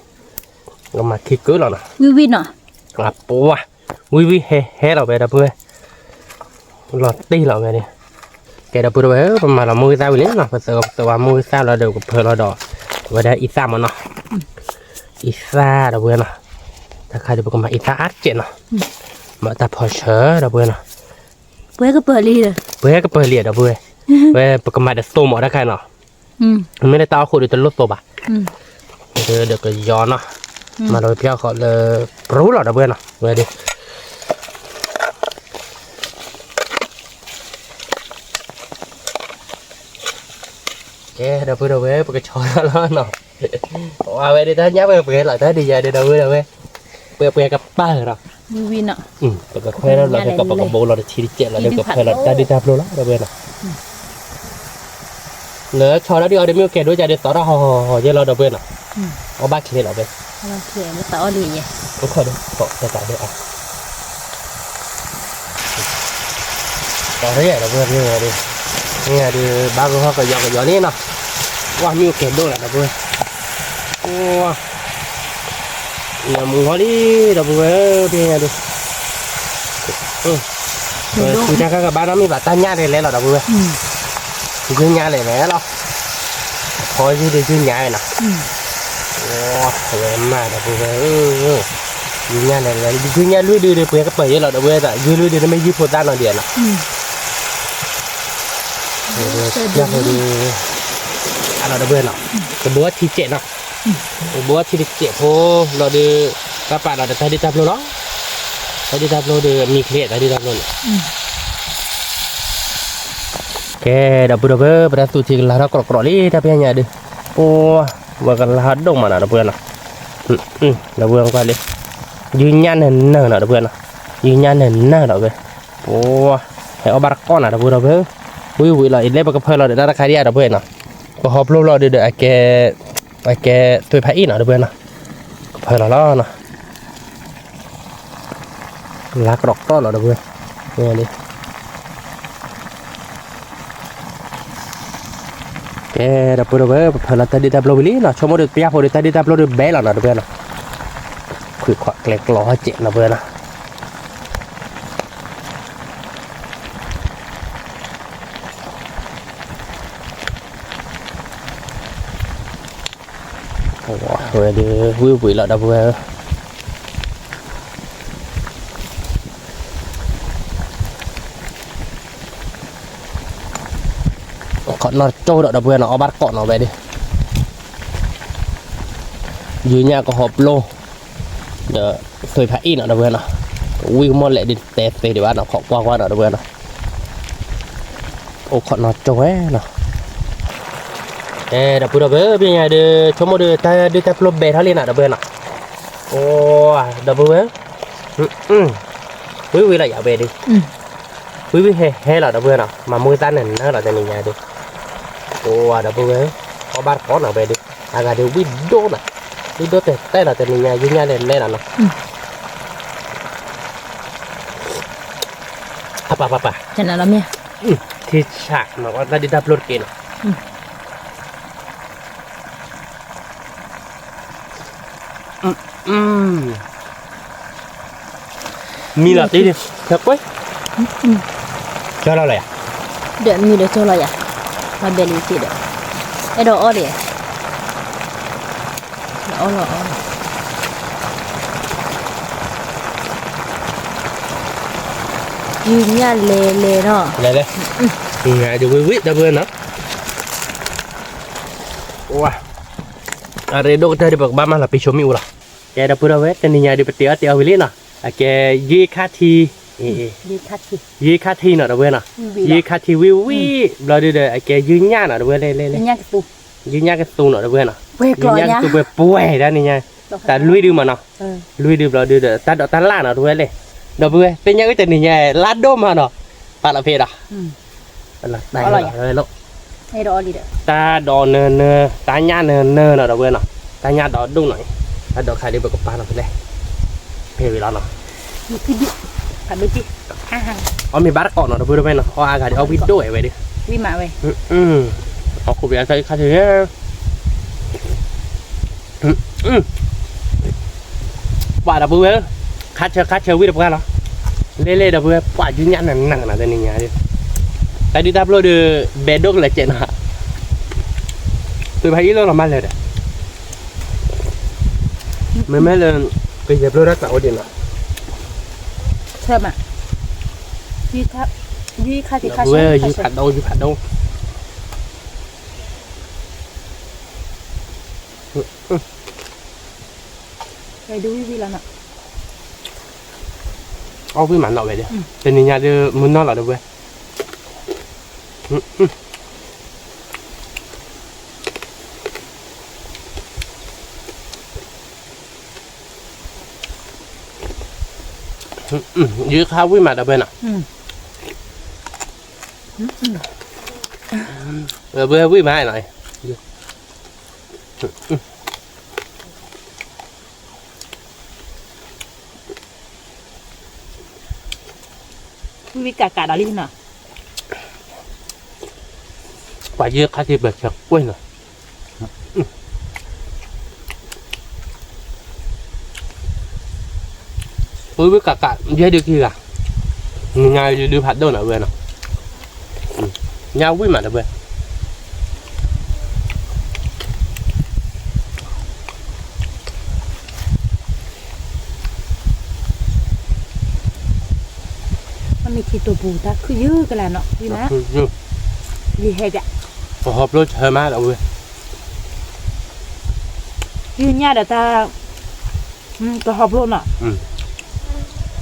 ကမၤခံကုလီၤနီၤ, ဝံၣ်ဝံၣ်နီၤ, ပှၤ, ဝံၣ်ဝံၣ်ဟဲဟဲလီၤဝဲဒီပုၢ်ဝဲၢ်, လီၤတံၢ်လီၤဝဲဒုး, ကဲဒီပုၢ်ဝဲၢ်ဧၢ ပမၤလီၤမိၢ်ဂ့ၤသၣ်ဝံၤလံနီၤ ပသၢဂီၤပသၢဝါမိၢ်ဂ့ၤသၣ်လီၤဒီးပကဖၢလီၤဒီး, ဝဲဒၣ်အံသၣ်မးနီၤ, အံသၣ်ဒီပုၢ်ဝဲၢ်နီၤ, တၢ်ခါဒုးပကမၤအံသၣ်အါတကဲးနီၤ, မၤတၢ်ဖီၣ်ဆၢဒီပုၢ်ဝဲၢ်နီၤ, ပှဲၤကပၢၤလံ, ပှဲၤကပၢၤလံဒီပုၢ်ဝဲၢ်, ဝဲပကမၤဒီးသိမးတၢ်ခါနီၤ, မ့ၢ်လၢတၢ်အီၣ်ဃိးဒုးတလိၣ်သိဘၣ်, ဒီးကယီၤနီၤ, မၤလီၤပျၢ်ဃီလၢ, ပရူလီၤဒီပုၢ်ဝဲၢ်နီၤ ဝဲဒုး ကဲဒီပုၢ်ဒီဝဲၢ် ပကဆီလီၤနီၤ, အဝဲဒၣ်တၢ်ညၣ်ပှဲၤပှဲၤလီၤ တၢ်ဒုးယၤဒုးဒီပုၢ်ဒီဝဲၢ်, ပှဲၤပှဲၤကပၤနီၤ, ပကခွဲးလီၤလၢကပကဘိလီၤတထံတကဲးလီၤဒီးကဖၢလီၤတၢ်ဒုၣ်တၢ်ပျိလီၤဒီပုၢ်ဝဲၢ်နီၤ, လၢဆီဒီးဒုးအီၤဒုးမ့ၢ်အိၣ်ကဲဒိၣ်ကဒီးသီထီၣ်ဟီၣ်ဟီၣ်ဟီၣ်ယဲလီၤဒီပုၢ်ဝဲၢ်နီၤ, အီၣ်ဘၣ်ချ့လီၤဝဲ, အိၣ်ခိးဒုး, တၢ်ဒုးအါ တီၤရဲၣ်ဒီပုၢ်ဝဲၢ်ဒုး, မ့ၢ်ဒုး ဘၣ်ဂီၤဟီၣ်ကယီကယီလံနီၤ, ဝါမ့ၢ်အိၣ်ကဲဒိၣ်လီၤဒီပုၢ်ဝဲၢ်, နမူဝီလံဒီပုၢ်ဝဲၢ်ဧၢ, ဖဲညါဒုး, ဃုတၢ်ခါကဘၣ်နီတမံၤဘၣ် တၢ်ညၣ်လဲၤလဲၤလီၤဒီပုၢ်ဝဲၢ်, ယုၢ်ညၣ်လဲၤလဲၤလီၤ, ဖီယုၢ်ဒုးယုၢ်ညၣ်နီၤ, ဝဲမးဒီပုၢ်ဝဲၢ်ဧၢ, ယုၢ်ညၣ်လဲၤလဲၤ ယုၢ်ညၣ်လွံၢ်ဒုးဒုးပှဲၤကပၢၤယဲလီၤဒီပုၢ်ဝဲၢ်သး ယုၢ်လွံၢ်ဒုးတမ့ၢ်ယုၢ်ဖိသၣ်နီၤဒံးနီၤ အလီၤဒီပုၢ်ဝဲၢ်နီၤ, ကဘိထံစဲးနီၤ, ကဘိထံတစဲးဖိလီၤဒုး, တၢ်ပာ်လီၤဒီးတၢ်ဒုၣ်တၢ်ပျိလီၤ, တၢ်ဒုၣ်တၢ်ပျိဒုး မံချ့တၢ်ဒုၣ်တၢ်ပျိန့ၣ်, ကဲဒီပုၢ်ဒီဝဲၢ် ပတၢ်သူၣ်ထံကလၤထီၣ်ကြီကြီလံ တၢ်ဖဲညါဒုး, ပဝဲကလၤထီၣ်ဒိၣ်မးနီၤဒီပုၢ်ဝဲၢ်နီၤ, ဒီပုၢ်ဝဲၢ်ကွၢ်လံ, ယုၢ်ညၣ်နၢၤနၢၤနီၤဒီပုၢ်ဝဲၢ်နီၤ, ယုၢ်ညၣ်နၢၤနၢၤဒီပုၢ်ဝဲၢ်, ပဝဲ ဟဲအီၣ်ဘၣ်တကီၢ်နီၤဒီပုၢ်ဝဲၢ်ဒီပုၢ် ဝံၤဝံၤလီၤ အံၤလဲပကဖၢလီၤဒီးတၢ်တခါဒံးဧါ ဒီပုၢ်ဝဲၢ်နီၤ, ကဟီဖျိလီၤဒီးဒီးအကဲ အကဲသွံၣ်ဖးအံၣ်နီၤ ဒီပုၢ်ဝဲၢ်နီၤ, ကဖၢလီၤလီၤနီၤ. လါကဒီးကတီၢ်လီၤ ဒီပုၢ်ဝဲၢ်, ကဲ ဒီပုၢ်ဝဲၢ် ပဖၢလီၤတၢ်ဒုၣ်တၢ်ပျိဝံၤလံနီၤ, ဆိကမိၣ်ဒီးပယၢ်ဖိဒီးတၢ်ဒုၣ်တၢ်ပျိဒီးဘဲလီၤနီၤ ဒီပုၢ်ဝဲၢ်နီၤ, ခွံခွးကျဲကျီဟီၣ်စဲးနီၤ ဒီပုၢ်ဝဲၢ်နီၤ. ဝဲဒုး ဝံၣ်ဝံၣ်လီၤ ဒီပုၢ်ဝဲၢ်ဧၢ, ခီနီၢ်ကၠိဒီး ဒီပုၢ်ဝဲၢ်နီၤ, အီၣ်ဘၣ်တကိးနီၤ ဝဲဒုး ယုၢ်ညၣ်ကဟီဖျိ ဒီးသွံၣ်ဖးအံၣ်နီၤ ဒီပုၢ်ဝဲၢ်နီၤ, ဝံၣ်ကမီၣ်လဲၣ်ဒုးတဲသ့ဒံးဘၣ်နီၤ, ခိးကွၢ်ကွၢ်နီၤ ဒီပုၢ်ဝဲၢ်နီၤ, အိၣ်ခိးနီၢ်ကၠိဝဲနီၤ. ကဲ ဒီပုၢ်ဝဲၢ် ပညါဒုး ဆိကမိၣ်ဒီးတၢ်ဒုၣ်တၢ်ပျိဘဲထီၣ်လံနီၤ ဒီပုၢ်ဝဲၢ်နီၤ, အိ ဒီပုၢ်ဝဲၢ်, ဝံၣ်ဝံၣ်လီၤယၤဝဲဒုး, ဝံၣ်ဝံၣ်ဟဲဟဲလီၤ ဒီပုၢ်ဝဲၢ်နီၤ, မၤမူသၣ်နၢၤနၢၤလီၤ တနံၤညါဒုး, အိ ဒီပုၢ်ဝဲၢ်, အီၣ်ဘၣ်တကိးနီၤ ဝဲဒုး, အဂၤဒုးဝံၣ်ဒိၣ်နီၤ, ဝံၣ်ဒိၣ်တဲာ်တဲာ်လီၤ တနံၤညါ ယုၢ်ညၣ်လဲၤလဲၤလီၤနီၤ. ပၢ်ပၢ်ပၢ်ပၢ်, ထံဆးနီၤ အီၣ်တၢ်ဒုၣ်တၢ်ပျိတက့ၢ်နီၤ. မံလီၤတ့ၢ်, ကွၢ်, ကၠီလီၤလီၤယၤ, ဒီးမံဒီးကၠီလီၤယၤ, မၤဘဲလံတ့ၢ်ဒီး, အဲၣ်ဒိးအီၣ်ဒံး, အီၣ်လီၤအီၣ်လီၤ, ယုၢ်ညၣ်လဲၤလဲၤနီၤ, လဲၤလဲၤ, ဒုးဝံၣ်ဝံၣ် ဒီပုၢ်ဝဲၢ်နီၤ. အရ့ဒိၣ်ကတၢၢ်ဒီး ပကဘၣ်မၤလီၤပံၤဆိမ့ၣ်အူလီၤ. ကဲ ဒီပုၢ်ဝဲၢ် တနံၤညါဒီး ပတ့အီၣ်တ့အီဝံၤလံနီၤ, အကဲ ယ့ခါထံ, ယ့ခါထံနီၤ ဒီပုၢ်ဝဲၢ်နီၤ, ယ့ခါထံဝံၣ်ဝံၣ် ဘျီဒုးဒီး အကဲယုၢ်ညၣ်နီၤ ဒီပုၢ်ဝဲၢ်လဲၣ်လဲၣ်လဲၣ်, ယုၢ်ညၣ်ကသူနီၤ ဒီပုၢ်ဝဲၢ်နီၤ, ယုၢ်ညၣ်ကသူပှဲၤပှဲၤဒၣ်န့ၣ်ညါ, တၢ်လွံၢ်ဒုမးနီၤ, လွံၢ်ဒုဘျီဒုးဒီး တၢ်ဒိးတၢ်လၣ်နီၤ ဒီပုၢ်ဝဲၢ်လဲၣ်, ဒီပုၢ်ဝဲၢ် သ့ၣ်ညါအံၤတနံၤညါ လါဒိၣ်မးနီၤ, ပာ်လီၤဖဲဒီး တၢ်ဒိးနၢၤနၢၤ, တၢ်ညၣ်နၢၤနၢၤနီၤ ဒီပုၢ်ဝဲၢ်နီၤ, တၢ်ညၣ်ဒီးဒိၣ်နီၤအံၤ, တၢ်ဒိးခါဒုး ပကပာ်လီၤဖဲလဲၣ်, ဖဲဝံၤလီၤနီၤ, အီၣ်မ့ၤဘၣ်တကိးနီၤ ဒီပုၢ်ဝဲၢ်နီၤ, အီၣ်အါဂၤဒီး အီၣ်ဝံၣ်ဒိၣ်ဝဲဝဲဒုး, အီၣ်ခိးပယါခါခါဆၢ ပှၤဒီပုၢ်ဝဲၢ်, ခါဆၢခါဆၢဝံၣ်တပှၢ်လီၤ, လဲၣ်လဲၣ်ဒီပုၢ်ဝဲၢ် ပှၤယုၢ်ညၣ်နးနးနီၤ တနံၤညါဒုး, တၢ်ဒုၣ်တၢ်ပျိၣ်ဒီး ဘဲဒိၣ်ကလဲာ်ကဲးနီၤ, သုဖးအံၣ်လိၣ်လီၤမးလဲၣ်ဒီး, မ့မ့ၢ်လၢ ကယဲၢ်ပျိၣ်တၢ်ကျးအိၣ်ဒံးနီၤ, ဆၢမး, ယုၢ်ခါဆၢခါဆၢ, ယုၢ်ဖးဒိၣ် ယုၢ်ဖးဒိၣ် ဝဲဒုးဝံၣ်ဝံၣ်လီၤနီၤ, အီၣ်ဝံၣ်မးနီၤဝဲဒၣ်, တနံၤညါဒုး မုၢ်နီၢ်လီၤဒီပုၢ်ဝဲၢ်, ယုၢ်ခါဝံၣ်မးဒီပုၢ်ဝဲၢ်နီၤ, ဒီပုၢ်ဝဲၢ်ဝံၣ်မးနီၤ, ဝံၣ်ဝံၣ်ကးကးဒီးလံနီၤ, ပှၤယုၢ်ခါထံပၢၢ်ဆၢကွံာ်နီၤ, ဝံၣ်ဝံၣ်ကးကး ယဲဒုးခံဂၤ, နံၤညါယဒုးဖးဒိၣ်နီၤဝဲနီၤ, ညါဝံၣ်မးဒီပုၢ်ဝဲၢ် မ့ၢ်ထံတိာ်ပူၤ တၢ်ခုၣ်ယုၢ်ကလာ်နီၤ ဝံၣ်မး, လံဟဲကး, ကဟီဖျိဆၢမးဒီပုၢ်ဝဲၢ်, ယုၢ်ညၣ်ဒီးတၢ်, ကဟီဖျိနီၤ, ဒီပုၢ်ဝဲၢ် ပှၤလၢအံၤ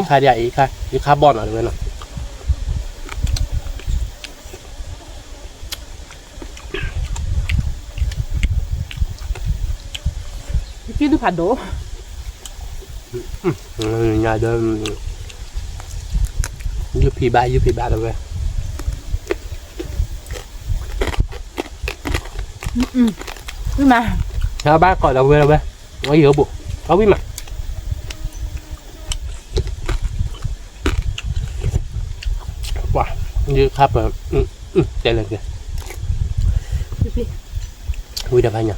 ခါဒံး အံၤခါဘီၣ်နီၤ ဒီပုၢ်ဝဲၢ်နီၤ. ကံၣ်ဒုးဖးဒိၣ်, ညါဒီး, ယုၢ်ဖံးဘၣ် ယုၢ်ဖံးဘၣ်ဒီပုၢ်ဝဲၢ်, ဝံၣ်မး, ဘၣ်ကိးဒီပုၢ်ဝဲၢ်, အီၣ်ယံၤအိၣ်ဘူး, အီၣ်ဝံၣ်မး, ပှၤ, ယခါပ, တဲလၢက့ၤ, ဝံၣ်ဒီးဖးညါ,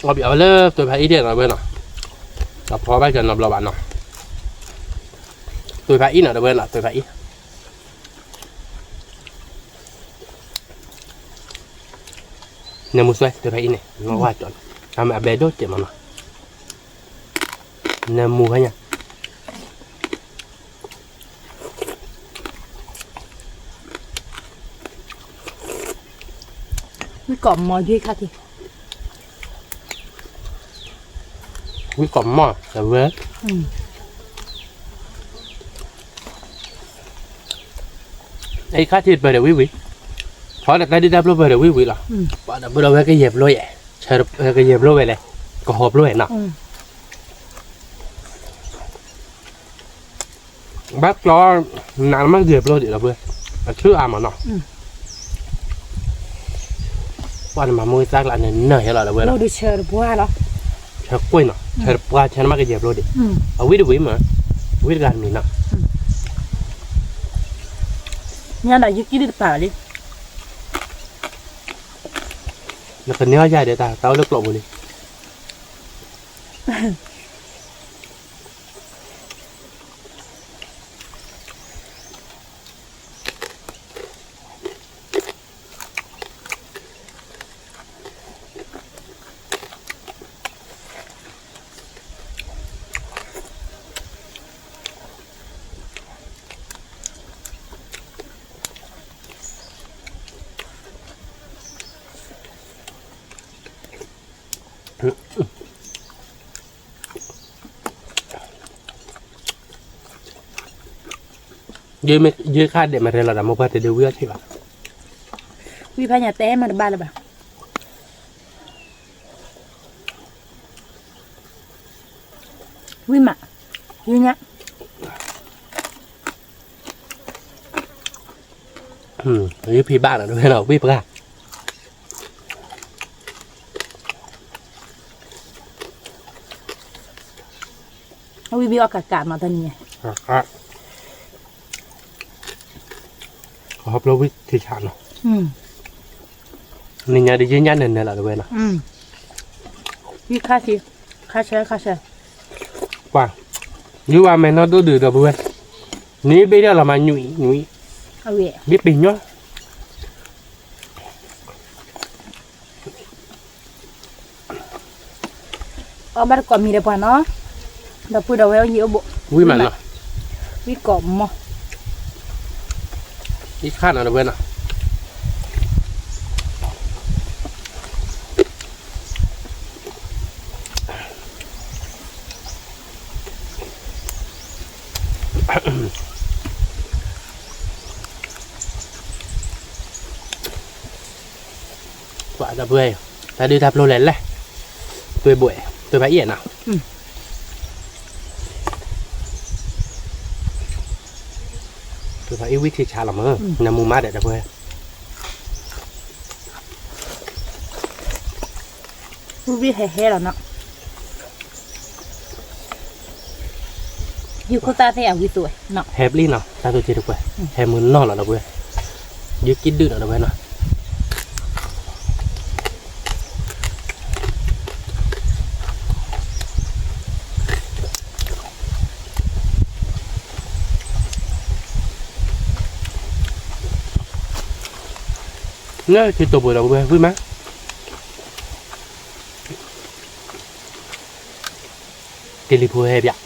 အီၣ်ဘၣ်အီၣ်ဝဲလၢ သွဲဖးအံၤဒဲးနီၤ တဝဲနီၤ, အဖီဘၣ်ကနီၤဘျီဘၣ်နီၤ, သွဲဖးအံၤနီၤ တဝဲနီၤ သွဲဖးအံၤ နမူစွဲ တဖဲအံၤန့ၣ် နဝဲကၠီ, အမ့ၢ်အဘဲဒိၣ်ကဲမးနီၤ, နမူဖဲညါ, ဝံၣ်ကိးမီၤယ့ခါထံး, ဝံၣ်ကိးမီၤ တဝဲ အံၤခါထံးပၢၢ်ဒီးဝံၣ်ဝံၣ်, ဖီဒီးတၢ်ဒုၣ်တၢ်ပျိပၢၢ်ဒီးဝံၣ်ဝံၣ်လီၤ, ပှၤဒီပုၢ်ဒီဝဲၢ်ကယဲၢ်ပျိယဲၢ်, ကယဲၢ်ပျိဝဲလဲၣ်, ကဟီပျိဝဲနီၤ, ဘၣ်ကျီ, နးမ့ၢ်ကယဲၢ်ပျိဒံးလီၤပှဲၤ, အဆၢအါမးနီၤ, ပှၤနမၤမူသၣ်ကျါန့ၣ် နၢၤဟဲလီၤဒီးဝဲ, ဆၢတပှၢ်လီၤ, ဆၢကွံာ်နီၤ, ဆၢတပှၢ် ဆၢနမ့ၢ်ကယဲၢ်ပျိဒံး, အဝံၣ်တဝံၣ်မး, ဝံၣ်တဂၤတမံၤနီၤ, ညါဒီးယကံၣ်ဒုတပာ်လံ, နကန့ၢ်အီၣ်ယၤဒီးတၢ် တၢ်အိၣ်လၢကျိးပူၤလံ ယခါဒဲးမ့ၢ်ရဲလီၤဒီး မိၢ်ပှၢ်တဒုးဝံၣ်အီၣ်ထံၣ်ဘၣ်, ဝံၣ်ဖးညါတဲမ့ၢ်တဘၣ်လၢၤဘၣ်, ဝံၣ်မး, ယညါ, ယဖံးဘၣ်နီၤ တဝဲနီၤ ဝံၣ်ပှၢ် အဝံၣ်ဘံအီၣ်ကးကးမးတနံၤညါ, ကဟီပျိဝံၣ်ထံဆးနီၤ, နံၤညါဒ်ယညၣ်နၢၤနၢၤလီၤတဝဲနီၤ, ဝံၣ်ခါဆံ, ခါဆၢခါဆၢ, ပှၤ, ယုၢ်ဝဲမဲာ်နီၢ်ဒိၣ်ဒုးဒီပုၢ်ဝဲၢ်, နံၤဘ့ၣ်ဒၣ်လီၤမးညွံးညွံး, ဘ့ၣ်ပ့ၤညီ အီၣ်ဘၣ်တကိးမံၤဒီးပှၤနီၤ, ဒီပုၢ်ဒီဝဲၢ်အိၣ်ယံၤအိၣ်ဘူး, ဝံၣ်မးနီၤ, ဝံၣ်ကိးမီၤ, အံၤခါနီၤတဝဲနီၤ ပှၤဒီပုၢ်ဝဲၢ်, တၢ်ဒုးတၢ်ပျိလဲၣ်လဲၣ်, သွဲဘိး, သွဲဖးအံၤနီၤ, သွဲဖးအံၤဝံၣ်ထံဆးလီၤမး, နမူမးဒီးဒီပုၢ်ဝဲၢ် ဝံၣ်ဟဲဟဲလီၤနီၤ, ယခိၣ်သၣ်သ့ၣ်အဝံၣ်သိးဝဲ, ဟဲပျံၤနီၤ တၢ်သိးက့တကွဲၢ်, ဟဲမုၢ်နီၢ်လီၤဒီပုၢ်ဝဲၢ်, ယကံၣ်ဒုၣ်နီၤဒီပုၢ်ဝဲၢ်နီၤ လၢထံတိာ်ပူၤဒီပုၢ်ဝဲၢ် ဝံၣ်မး ကလံၤဖိဟဲပၠး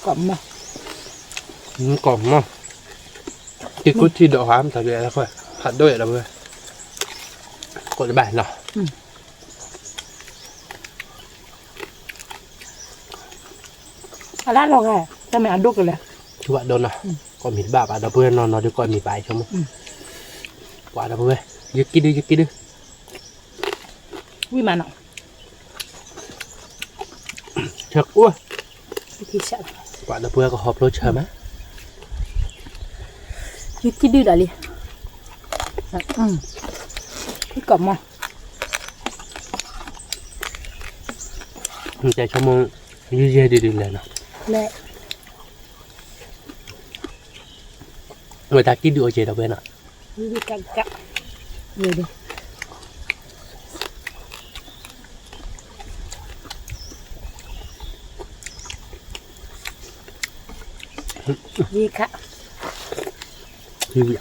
ကိးမီၤ, ကိးမီၤ, က့ၤကူထံဒီးဟါ မတၤကလဲၣ်, ဟးဒိၣ်ယၤဒီပုၢ်ဝဲၢ်, ကိးတဘၣ်နီၤ အလၢလီၤဂာ် တၢ်မ့ၢ်အဒိၣ်ကလဲၣ်, ထူဘၣ်ဒိၣ်နီၤ, ကိးမံၤတဘၣ်ဘၣ် ဒီပုၢ်ဝဲၢ်နီၢ်နီၢ်ဒုးကိးမံၤဘၣ်ဆိကမိၣ်, ပှၤဒီပုၢ်ဝဲၢ်, ယကံၣ်ဒု ယကံၣ်ဒု ဝံၣ်မးနီၤ, ဆၢကိၣ်, ပှၤဒီပုၢ်ဝဲၢ်ကဟီဖျိဆၢမး, ယကံၣ်ဒုၣ်ဒီးလံ, ကီၢ်မီၢ်, တဲဆိကမိၣ်, ယုၢ်ယဲၢ်ဒုးဒုးလဲၣ်နီၤ, လဲၣ် ဝဲတၢ်ကံၣ်ဒုၣ်အိၣ်က့ၤဒီးဝဲနီၤ, က, က, ယခါ, ဝံၣ်ဝံၣ်,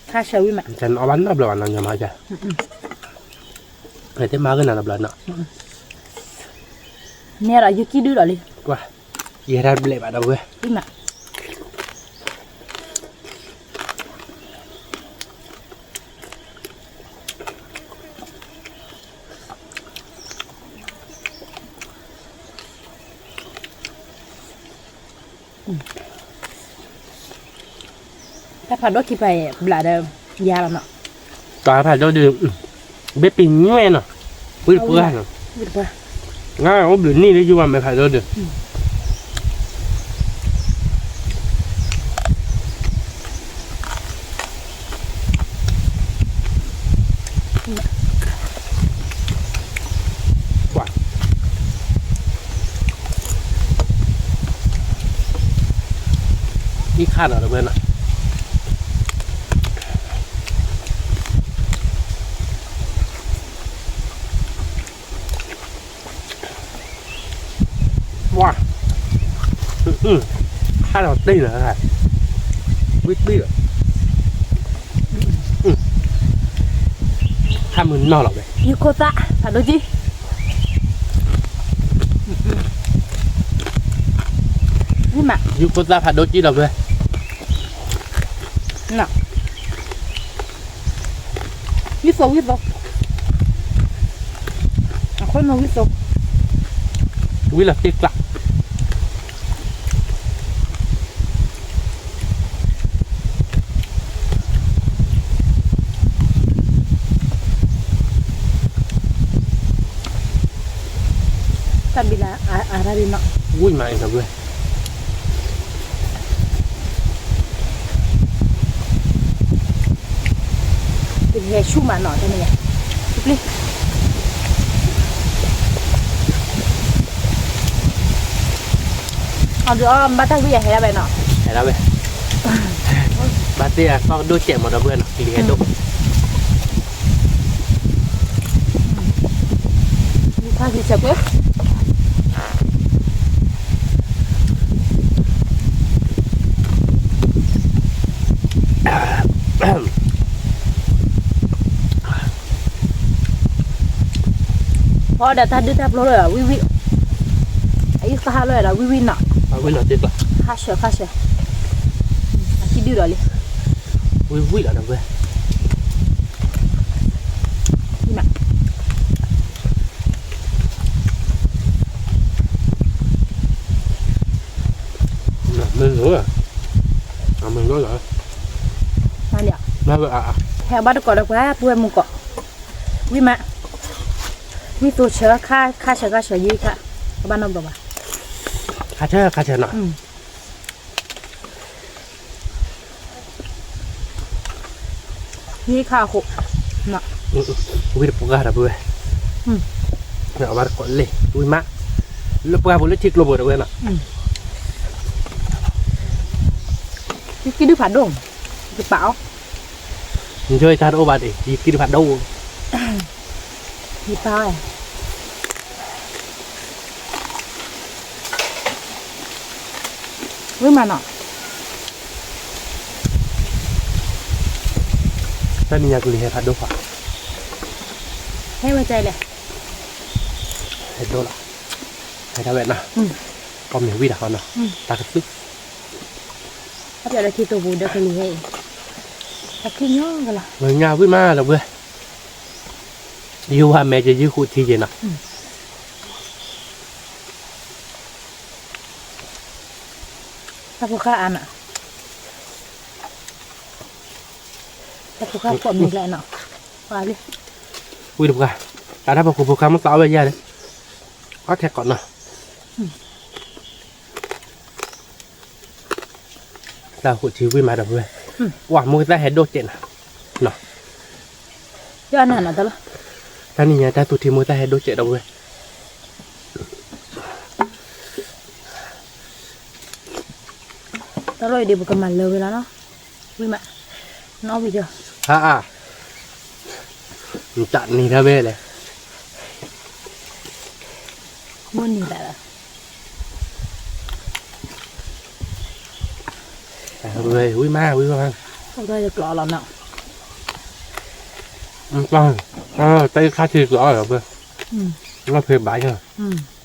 ခါဆၢဝံၣ်မး, တနအီၣ်ဘၣ်နီတဘျီဘၣ်နီၤ, ညီမး, တမၤဂ့ၤနၤတဘျီနီၤ, နဲဒၣ်ယကံၣ်ဒုၣ်ဒီးလံ, ကွၢ်, ယဲဒၣ်ဘျဲၣ်ဘၣ်ဒီပုၢ်ဝဲၢ် တၢ်ဖးဒိၣ်ခံဖးအံၤ ဘျးဒီးယၤလီၤနီၤ, တၢ်ဖးဒိၣ်ဒုး, ဘ့ၣ်ပံၤညွဲၣ်နီၤ, ဝံၣ်တပှၢ်နီၤ, ဝံၣ်တပှၢ်, အိၣ်ဘျုးနံၣ်လၢယုၢ်ဝဲမ့ၢ်ဖးဒိၣ်ဒုး အံၤခါဒီးတဝဲနီၤ, ပှၤ, ခါဒီးတ့ၢ်လီၤ, ဝံၣ်တံၢ်လီၤ, ခါမုၢ်နီၢ်လီၤဝဲ, ယုၢ်ခိၣ်သၣ်ဖးဒိၣ်ကံၢ်, ယုၢ်ခိၣ်သၣ်ဖးဒိၣ်ကံၢ်လီၤဝဲ ဝံၣ်သိး ဝံၣ်သိး, အခိၣ်နူာ်ဝံၣ်သိး, ဝံၣ်လီၤတ့ၢ်ကျး, တၢ်ဘံလၢအရၣ်ဒ်နီၤ, ဝံၣ်မးအံၤဒီပုၢ်ဝဲၢ် တဟဲဆူၣ်မးနီၤ တမ့ၢ်, ပျ့ၤ, အီၤဒုးအီၣ်ဘၣ်တၢ်ဝံၣ်ယဟဲဒၣ်ဝဲနီၤ, ဟဲဒၣ်ဝဲ, ဘၣ်သ့ၣ်အသီၣ်ကဒိၣ်စဲးမးဒီပုၢ်ဝဲၢ်နီၤ ကလံၤဟဲဒိၣ် မုၢ်ခါဆံဆဲးကွ့ၢ်, ဖီဒီးတၢ်ဒုၣ်တၢ်ပျီလီၤ ဝံၣ်ဝံၣ်, အအံၤသဟးလီၤဒီးဝံၣ်ဝံၣ်နီၤ, ဝံၣ်လီၤတ့ၢ်ကျး, ခါဆၢခါဆၢ, အကံၣ်ဒုၣ်ဒီးလံ, ဝံၣ်ဝံၣ်လီၤဒီပုၢ်ဝဲၢ် မး မ့ၢ်လိၤ, မ့ၢ်လိၤလီၤ, မ့ၢ်အါအါ, ဟဲဘၣ်တကိးဒီးပှၤပုၢ်ဝဲၢ်မုၢ်ကိး, ဝံၣ်မး, ဝံၣ်သိးဆၢခါ ခါဆၢခါဆၢယံၤခါ, အဘၣ်နီတဘျီဘၣ်, ခါဆၢခါဆၢနီၤ ဟံးခါအဃိ, ဝံၣ်တပှၢ်ဒီပုၢ်ဝဲၢ်, အဘၣ်တကိးလံ, ဝံၣ်မး, လၢပှၢ်ပူၤလၢထံကျိပူၤဒီပုၢ်ဝဲၢ်နီၤ, ယကံၣ်ဒုၣ်ဖးဒိၣ်, ယပာ်အီၤ, ယတၢ်တအိၣ်ဘၣ်ဒံး ယကံၣ်ဒုၣ်ဖးဒိၣ်, ယပာ်အီၤ ဝံၣ်မးနီၤ, တၢ်နံၤညါကလံၤဟဲဖးဒိၣ်ဖး, ဟဲဝဲတဲလဲၣ်, ဟဲဒိၣ်လီၤ, ဟဲဒၣ်ဝဲနီၤ, ကီၢ်မ့ၢ်ဝံၣ်တၢ်ဃီနီၤ, တၢ်ကသုၣ်, အပျဲၢ်လၢထံတိာ်ပူၤဒီးကလံၤဟဲအံၤ, တၢ်ချံညီကလီၤ, လၢညါဝံၣ်မးဒီပုၢ်ဝဲၢ်, ယဝၤမဲာ်က့ၤယုၢ်ဃုထံက့ၤနီၤ တၢ်ဖိဃၢ်အါနီၤ, တၢ်ဖိဃၢ်ဖှီၣ်မ့ၢ်ကျဲနီၤ, ပှၤလံ, ဝံၣ်တပှၢ်, တၢ်တၢ်ဖိခိၣ်ဖိခါမ့ၢ်သးအီၣ်ဝဲယၤန့ၣ်, အီၣ်ထဲကိးနီၤ, တၢ်ဟူးထံဝံၣ်မးဒီပုၢ်ဝဲၢ်, ပှၤမိၢ်သၣ်ဟဲဒိၣ်စဲးနီၤ, တၢ်နံၤညါတၢ်သူၣ်ထံမိၢ်သၣ်ဟဲဒိၣ်စဲးဒီပုၢ်ဝဲၢ်, တၢ်လီၢ်အံၤဒ်ပကမၤလၢဝဲလီၤနီၤ, ဝံၣ်မး, နီၣ်ဝံၣ်ယီၤ, ဟါအါ, နတၢ်နံၤထီၣ်ဝဲလဲၣ်, မိၢ်နံၤသးလီၤ, ဝံၣ်မး ဝံၣ်မး, တၢ်ယကျိးလီၤနီၤ, တၢ်ခါထံကျိးလီၤ, လီၢ်ဖဲဘၣ်ယီၤ ဝံၣ်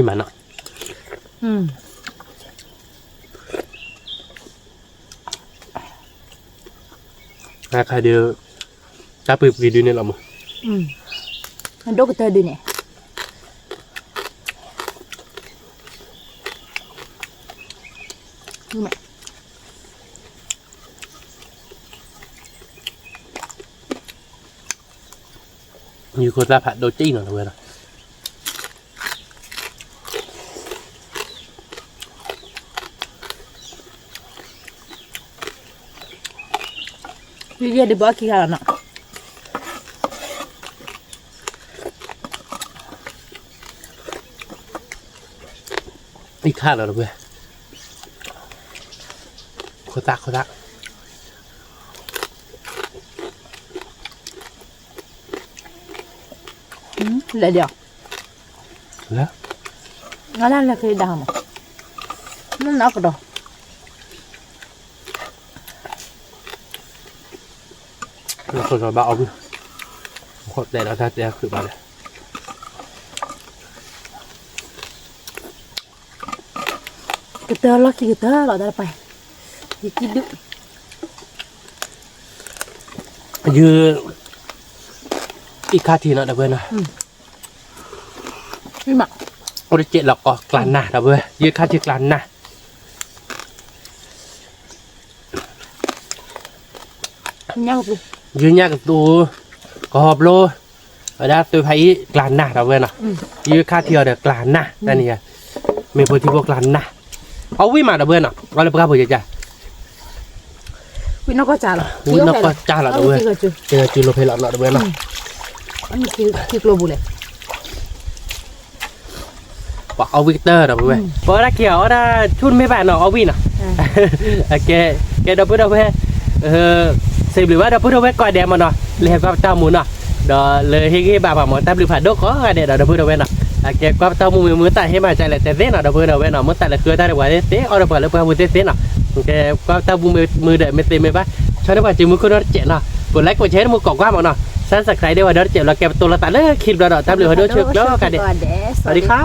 မးနီၤ, အခါဒီး တၢ်ပှ့ၤပှ့ၤဒုန့ၣ်လီၤမး, အဒိၣ်ကတၢၢ်ဒုန့ၣ် ယခိၣ်သၣ်ဖးဒိၣ်ကံနီၤတဝဲလီၤ, ယဲဒုးဘၣ်ခံခါလီၤနီၤ, အံၤခါလီၤတဝဲ, ခိၣ်သၣ်ခိၣ်သၣ်, လဲၤဒီး, လဲၤ, နကဒီး ဘၣ်အီၣ်ဝံၣ်, တဲဒီးတၢ်တဲခုဘၣ်ဒီး, ကတၢၢ်လီၢ်ခံကတၢၢ်လီၤတၢ်တပၤ, ယကံၣ်ဒုး, ယ အံၤခါထံနီၤဒီပုၢ်ဝဲၢ်နီၤ, အိၣ်တစဲးလီၤကီးကျးနၢ်ဒီပုၢ်ဝဲၢ်, ယခါထံကျးနၢ် ယညၣ်ကသူ, ကဟီဘျိ, ဝဲဒၣ်သုဖးအံၤကျးနၢ်ဒီပုၢ်ဝဲၢ်နီၤ, ယခါထံအီၤဒီးကျးနၢ်, တၢ်န့ၣ်ယၤ, မ့ၢ်ဖိထံဖိကျးနၢ်, အီၣ်ဝံၣ်မးဒီပုၢ်ဝဲၢ်နီၤ, အီၣ်လၢပှၢ်ဖိကကၢ် ဝံၣ်နီၢ်ကီၢ်စၢ်လီၤဒီပုၢ်ဝဲၢ်, က့ၤကၠူလိာ်ဖဲလီၤနီၤဒီပုၢ်ဝဲၢ်နီၤ, ထံကျိပူၤလဲၣ် ပှၤအီၣ်ဝံၣ်ကတၢၢ်ဒီပုၢ်ဝဲၢ်, ပှၤဝဲဒၣ်က့ၤအီၣ်ဝဲဒၣ်ဆူၣ်တမ့ၢ်ဘၣ်နီၤ အီၣ်ဝံၣ်နီၤ, ကဲဒီပုၢ်ဒီဝဲၢ်, စံးဘျုးဘၣ်ဒီပုၢ်ဒီဝဲၢ်ကိးဂၤဒဲးမးနီၤ, လၢဟဲကွၢ်ပတၢ်အိၣ်မူနီၤ, ဒီးလၢဟ့ၣ်ဂံၢ်ဟ့ၣ်ဘါပှၤမး တၢ်ဘျုးဖးဒိၣ်ကိးဂၤဒဲးဒီးဒီပုၢ်ဒီဝဲၢ်နီၤ, အကဲကွၢ်ပတၢ်အိၣ်မူမ့ၢ်မုာ်သးဟ့ၣ်မၤကလဲၣ်တဲသ့နီၤ ဒီပုၢ်ဒီဝဲၢ်နီၤ, မုာ်သးလၢဃုအီၣ်တၢ်ဒီးပှၤသ့ၣ်သ့ အီၣ်ဒီးပှၤလၢပှၢ်ပူၤသ့ၣ်သ့နီၤ, ကဲကွၢ်ပတၢ်အိၣ်မူမ့ၢ်မုာ်ဒီး မ့ၢ်သ့မ့ၢ်ဘၣ်, ဆီၣ်န့ၢ်ပှၤစုမုၢ်ခိၣ်နီတစဲးနီၤ, ကိးlikeကိးshareန့ၣ်မ့ၢ်ကိးကွၢ်မးနီၤ, subscribe ဒီးပှၤဒီတစဲးလီၤ ကဲပတိၢ်လိာ်သးလၢခံတဘျီဒီး တၢ်ဘျုးဖးဒိၣ်ဆိၣ်ကျၢၤကိးဂၤဒဲး, စဝၤစဒံခါ